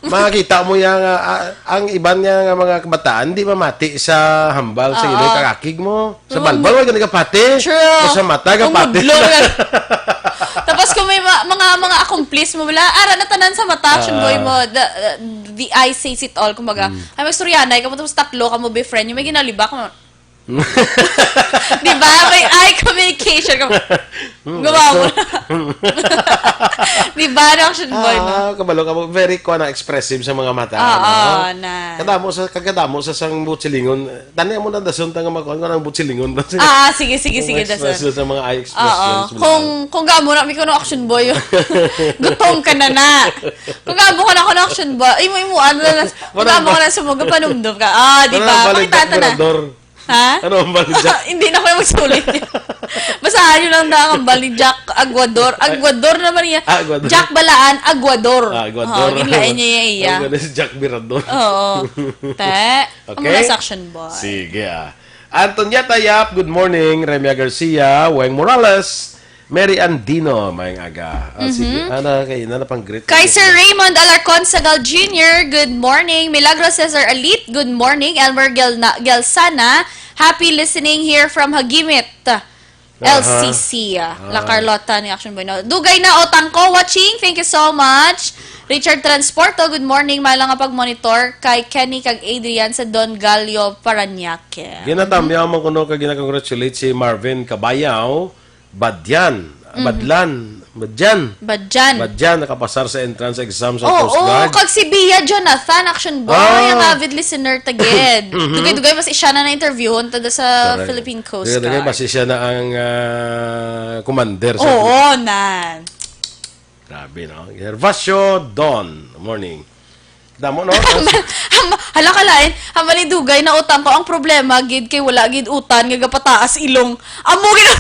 Makita mo yan nga, ah, ang iban niya nga mga kabataan, di mamati sa hambal sa Oo. Iloy, kakakig mo. Sa Ang balbal, wala ka nagapati. True. O sa mata, Ang kapati. Mudlo nga. Tapos kung may ma-, mga, mga accomplice mo, wala, ara na tanan sa mata, action Ah. boy mo, the, uh, the eye says it all. Kumbaga, Mm. ay, magstoryanay ka mo, tapos tatlo ka mo befriend, yung may ginalibak mo. Di ba? May eye communication ka. Mm, Gumawa mo. so, Di ba, no, action boy mo? Ah, kabalo ka mo. Very, kuwan na, expressive sa mga mata, Oo, ano? na. Kadamo sa, kagadamo sa sang butsilingon. Tani mo na dason ta nga makuha ko ng butsilingon. Ah, ah, sige, sige, Ang sige, expression dason. Sa mga eye Oo. expressions mo Kung, lang. Kung gamo na, may kuno action boy. Gutom ka na na. Kung gamo ka na, kuno action boy. Imo, imo, ano na, kung Parang gamo ka ba-, na sa mga panumdum ka. Ah, di parang ba? Balik Pakita ta na. Emperador. Ha? Ano ang balik Jack? Hindi na ko yung magsulit. Basahan nyo lang na ang balik Jack Aguador. Ay. Aguador naman niya. Ah, Aguador. Jack Balaan, Aguador. Ah, Aguador. Oh, yun lang, yun, yun, yun. Ang ganda si Jack Birador. Oo. Te, ang Okay. Mga section boy. Sige, ah. Antonieta Yap, good morning. Remia Garcia, Weng Morales, Mary Andino, mayang aga. Ah, sige. Mhm. Ana, kay, na, na pang greet. Kay Sir Raymond Alarcon Sagal Junior, good morning. Milagro Cesar Alit, good morning. Elmer Gelna-, Gelsana, happy listening here from Hagimit, Aha. L C C, ah, La Ah. Carlota ni Action Boy. No? Dugay na, Otangko, watching. Thank you so much. Richard Transporto, good morning. Mala nga pag-monitor kay Kenny kag Adrian sa Don Gallo, Parañaque. Ginatamyaw man kuno kag gina-congratulate si Marvin Cabayao, Badyan. Mhm. Badlan. Badyan. Badyan. Badyan, nakapasar sa entrance exam sa Oo, Coast Guard. Kag si Bia Jonathan, Action Boy, Ah. Ang avid listener, tagid. Mhm. Dugay-dugay, mas isya na na-interviewon tada sa Correct. Philippine Coast Dugay-dugay, Guard. Mas isya na ang, ah, commander sa Oo, Philippines. Nan. Grabe, no? Gervasio Don, morning. Damo, no? Hambal-, hambal-, hala ka lain, hambal ni Dugay na utang ko. Ang problema, gid, kay wala gid utan nga gapataas ilong. Amo gid.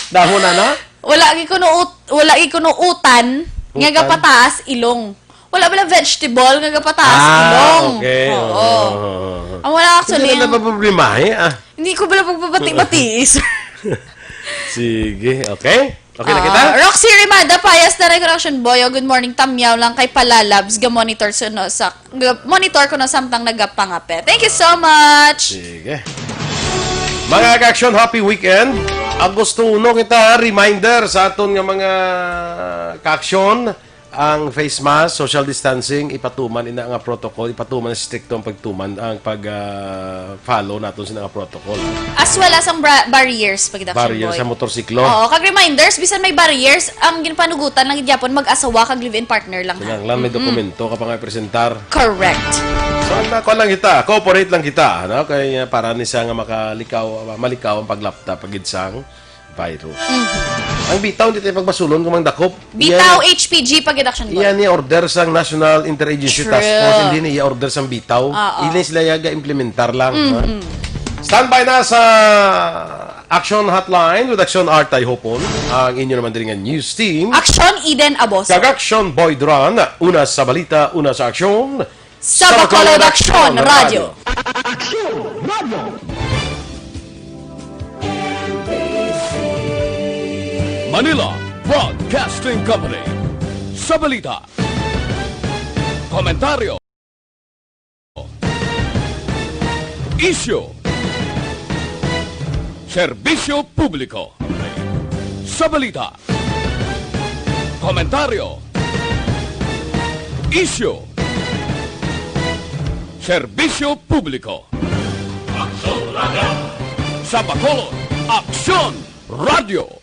Damo na, no? Wala gid kuno ut-, wala gid kuno utan nga Utan? Gapataas ilong. Wala ba lang vegetable nga gapataas Ah, ilong? Okay. Oo. Oo. Ang wala actually Hindi na yung napaproblemahe, ah. Hindi ko pala pagpabati-bati, sir. Sige, okay? Okay na kita? Ah, Roxy Rimada, Payas na Recollection Boy. Oh, good morning, tamyaw lang kay Palalabs. Ga-monitor sa, no, sa, ga-, monitor ko na samtang nagapangape. Thank you so much. Sige. Mga ka-action, happy weekend. Agosto uno kita, reminder sa aton nga mga ka-action. Ang face mask, social distancing, ipatuman ina nga protocol, ipatuman stricto ang pagtuman, ang pag, ah, follow naton sina nga protocol. As well as ang bra-, barriers, pag Barriers sa motorsiklo. Oo, kag reminders, bisan may barriers, ang ginpanugutan lang gid gyapon, mag-asawa kag live-in partner lang, ha? Kinahanglan may Mm-mm. dokumento ka pa nga presentar. Correct. So, ang nako lang kita, cooperate lang kita, no? Kay, ah, para ni siya nga makalikaw, malikaw ang paglapta pagid sang virus. Mhm. Ang bitaw, hindi tayo pagbasulon kung mang dakop. Bitaw, Iyan, H P G, pag-reduction ball. Iyan ni order sang National Interagency True. Task Force, hindi ni iya order sang bitaw. Oo. Hindi sila yaga implementar lang, ha? Mhm. Standby na sa Action Hotline with Action Art Tayhopon, ang inyo naman diri nga news team. Action Eden Aboso. Kag Action Boy Duran, una sa balita, una sa aksyon. Sa Bacolod Aksyon Radio. Aksyon Radio. Manila Broadcasting Company. Sa balita, komentaryo, isyu, serbisyo publiko. Sa balita, komentaryo, isyu, serbisyo publiko. Aksyon Radio. Sa Bacolod, Aksyon Radio.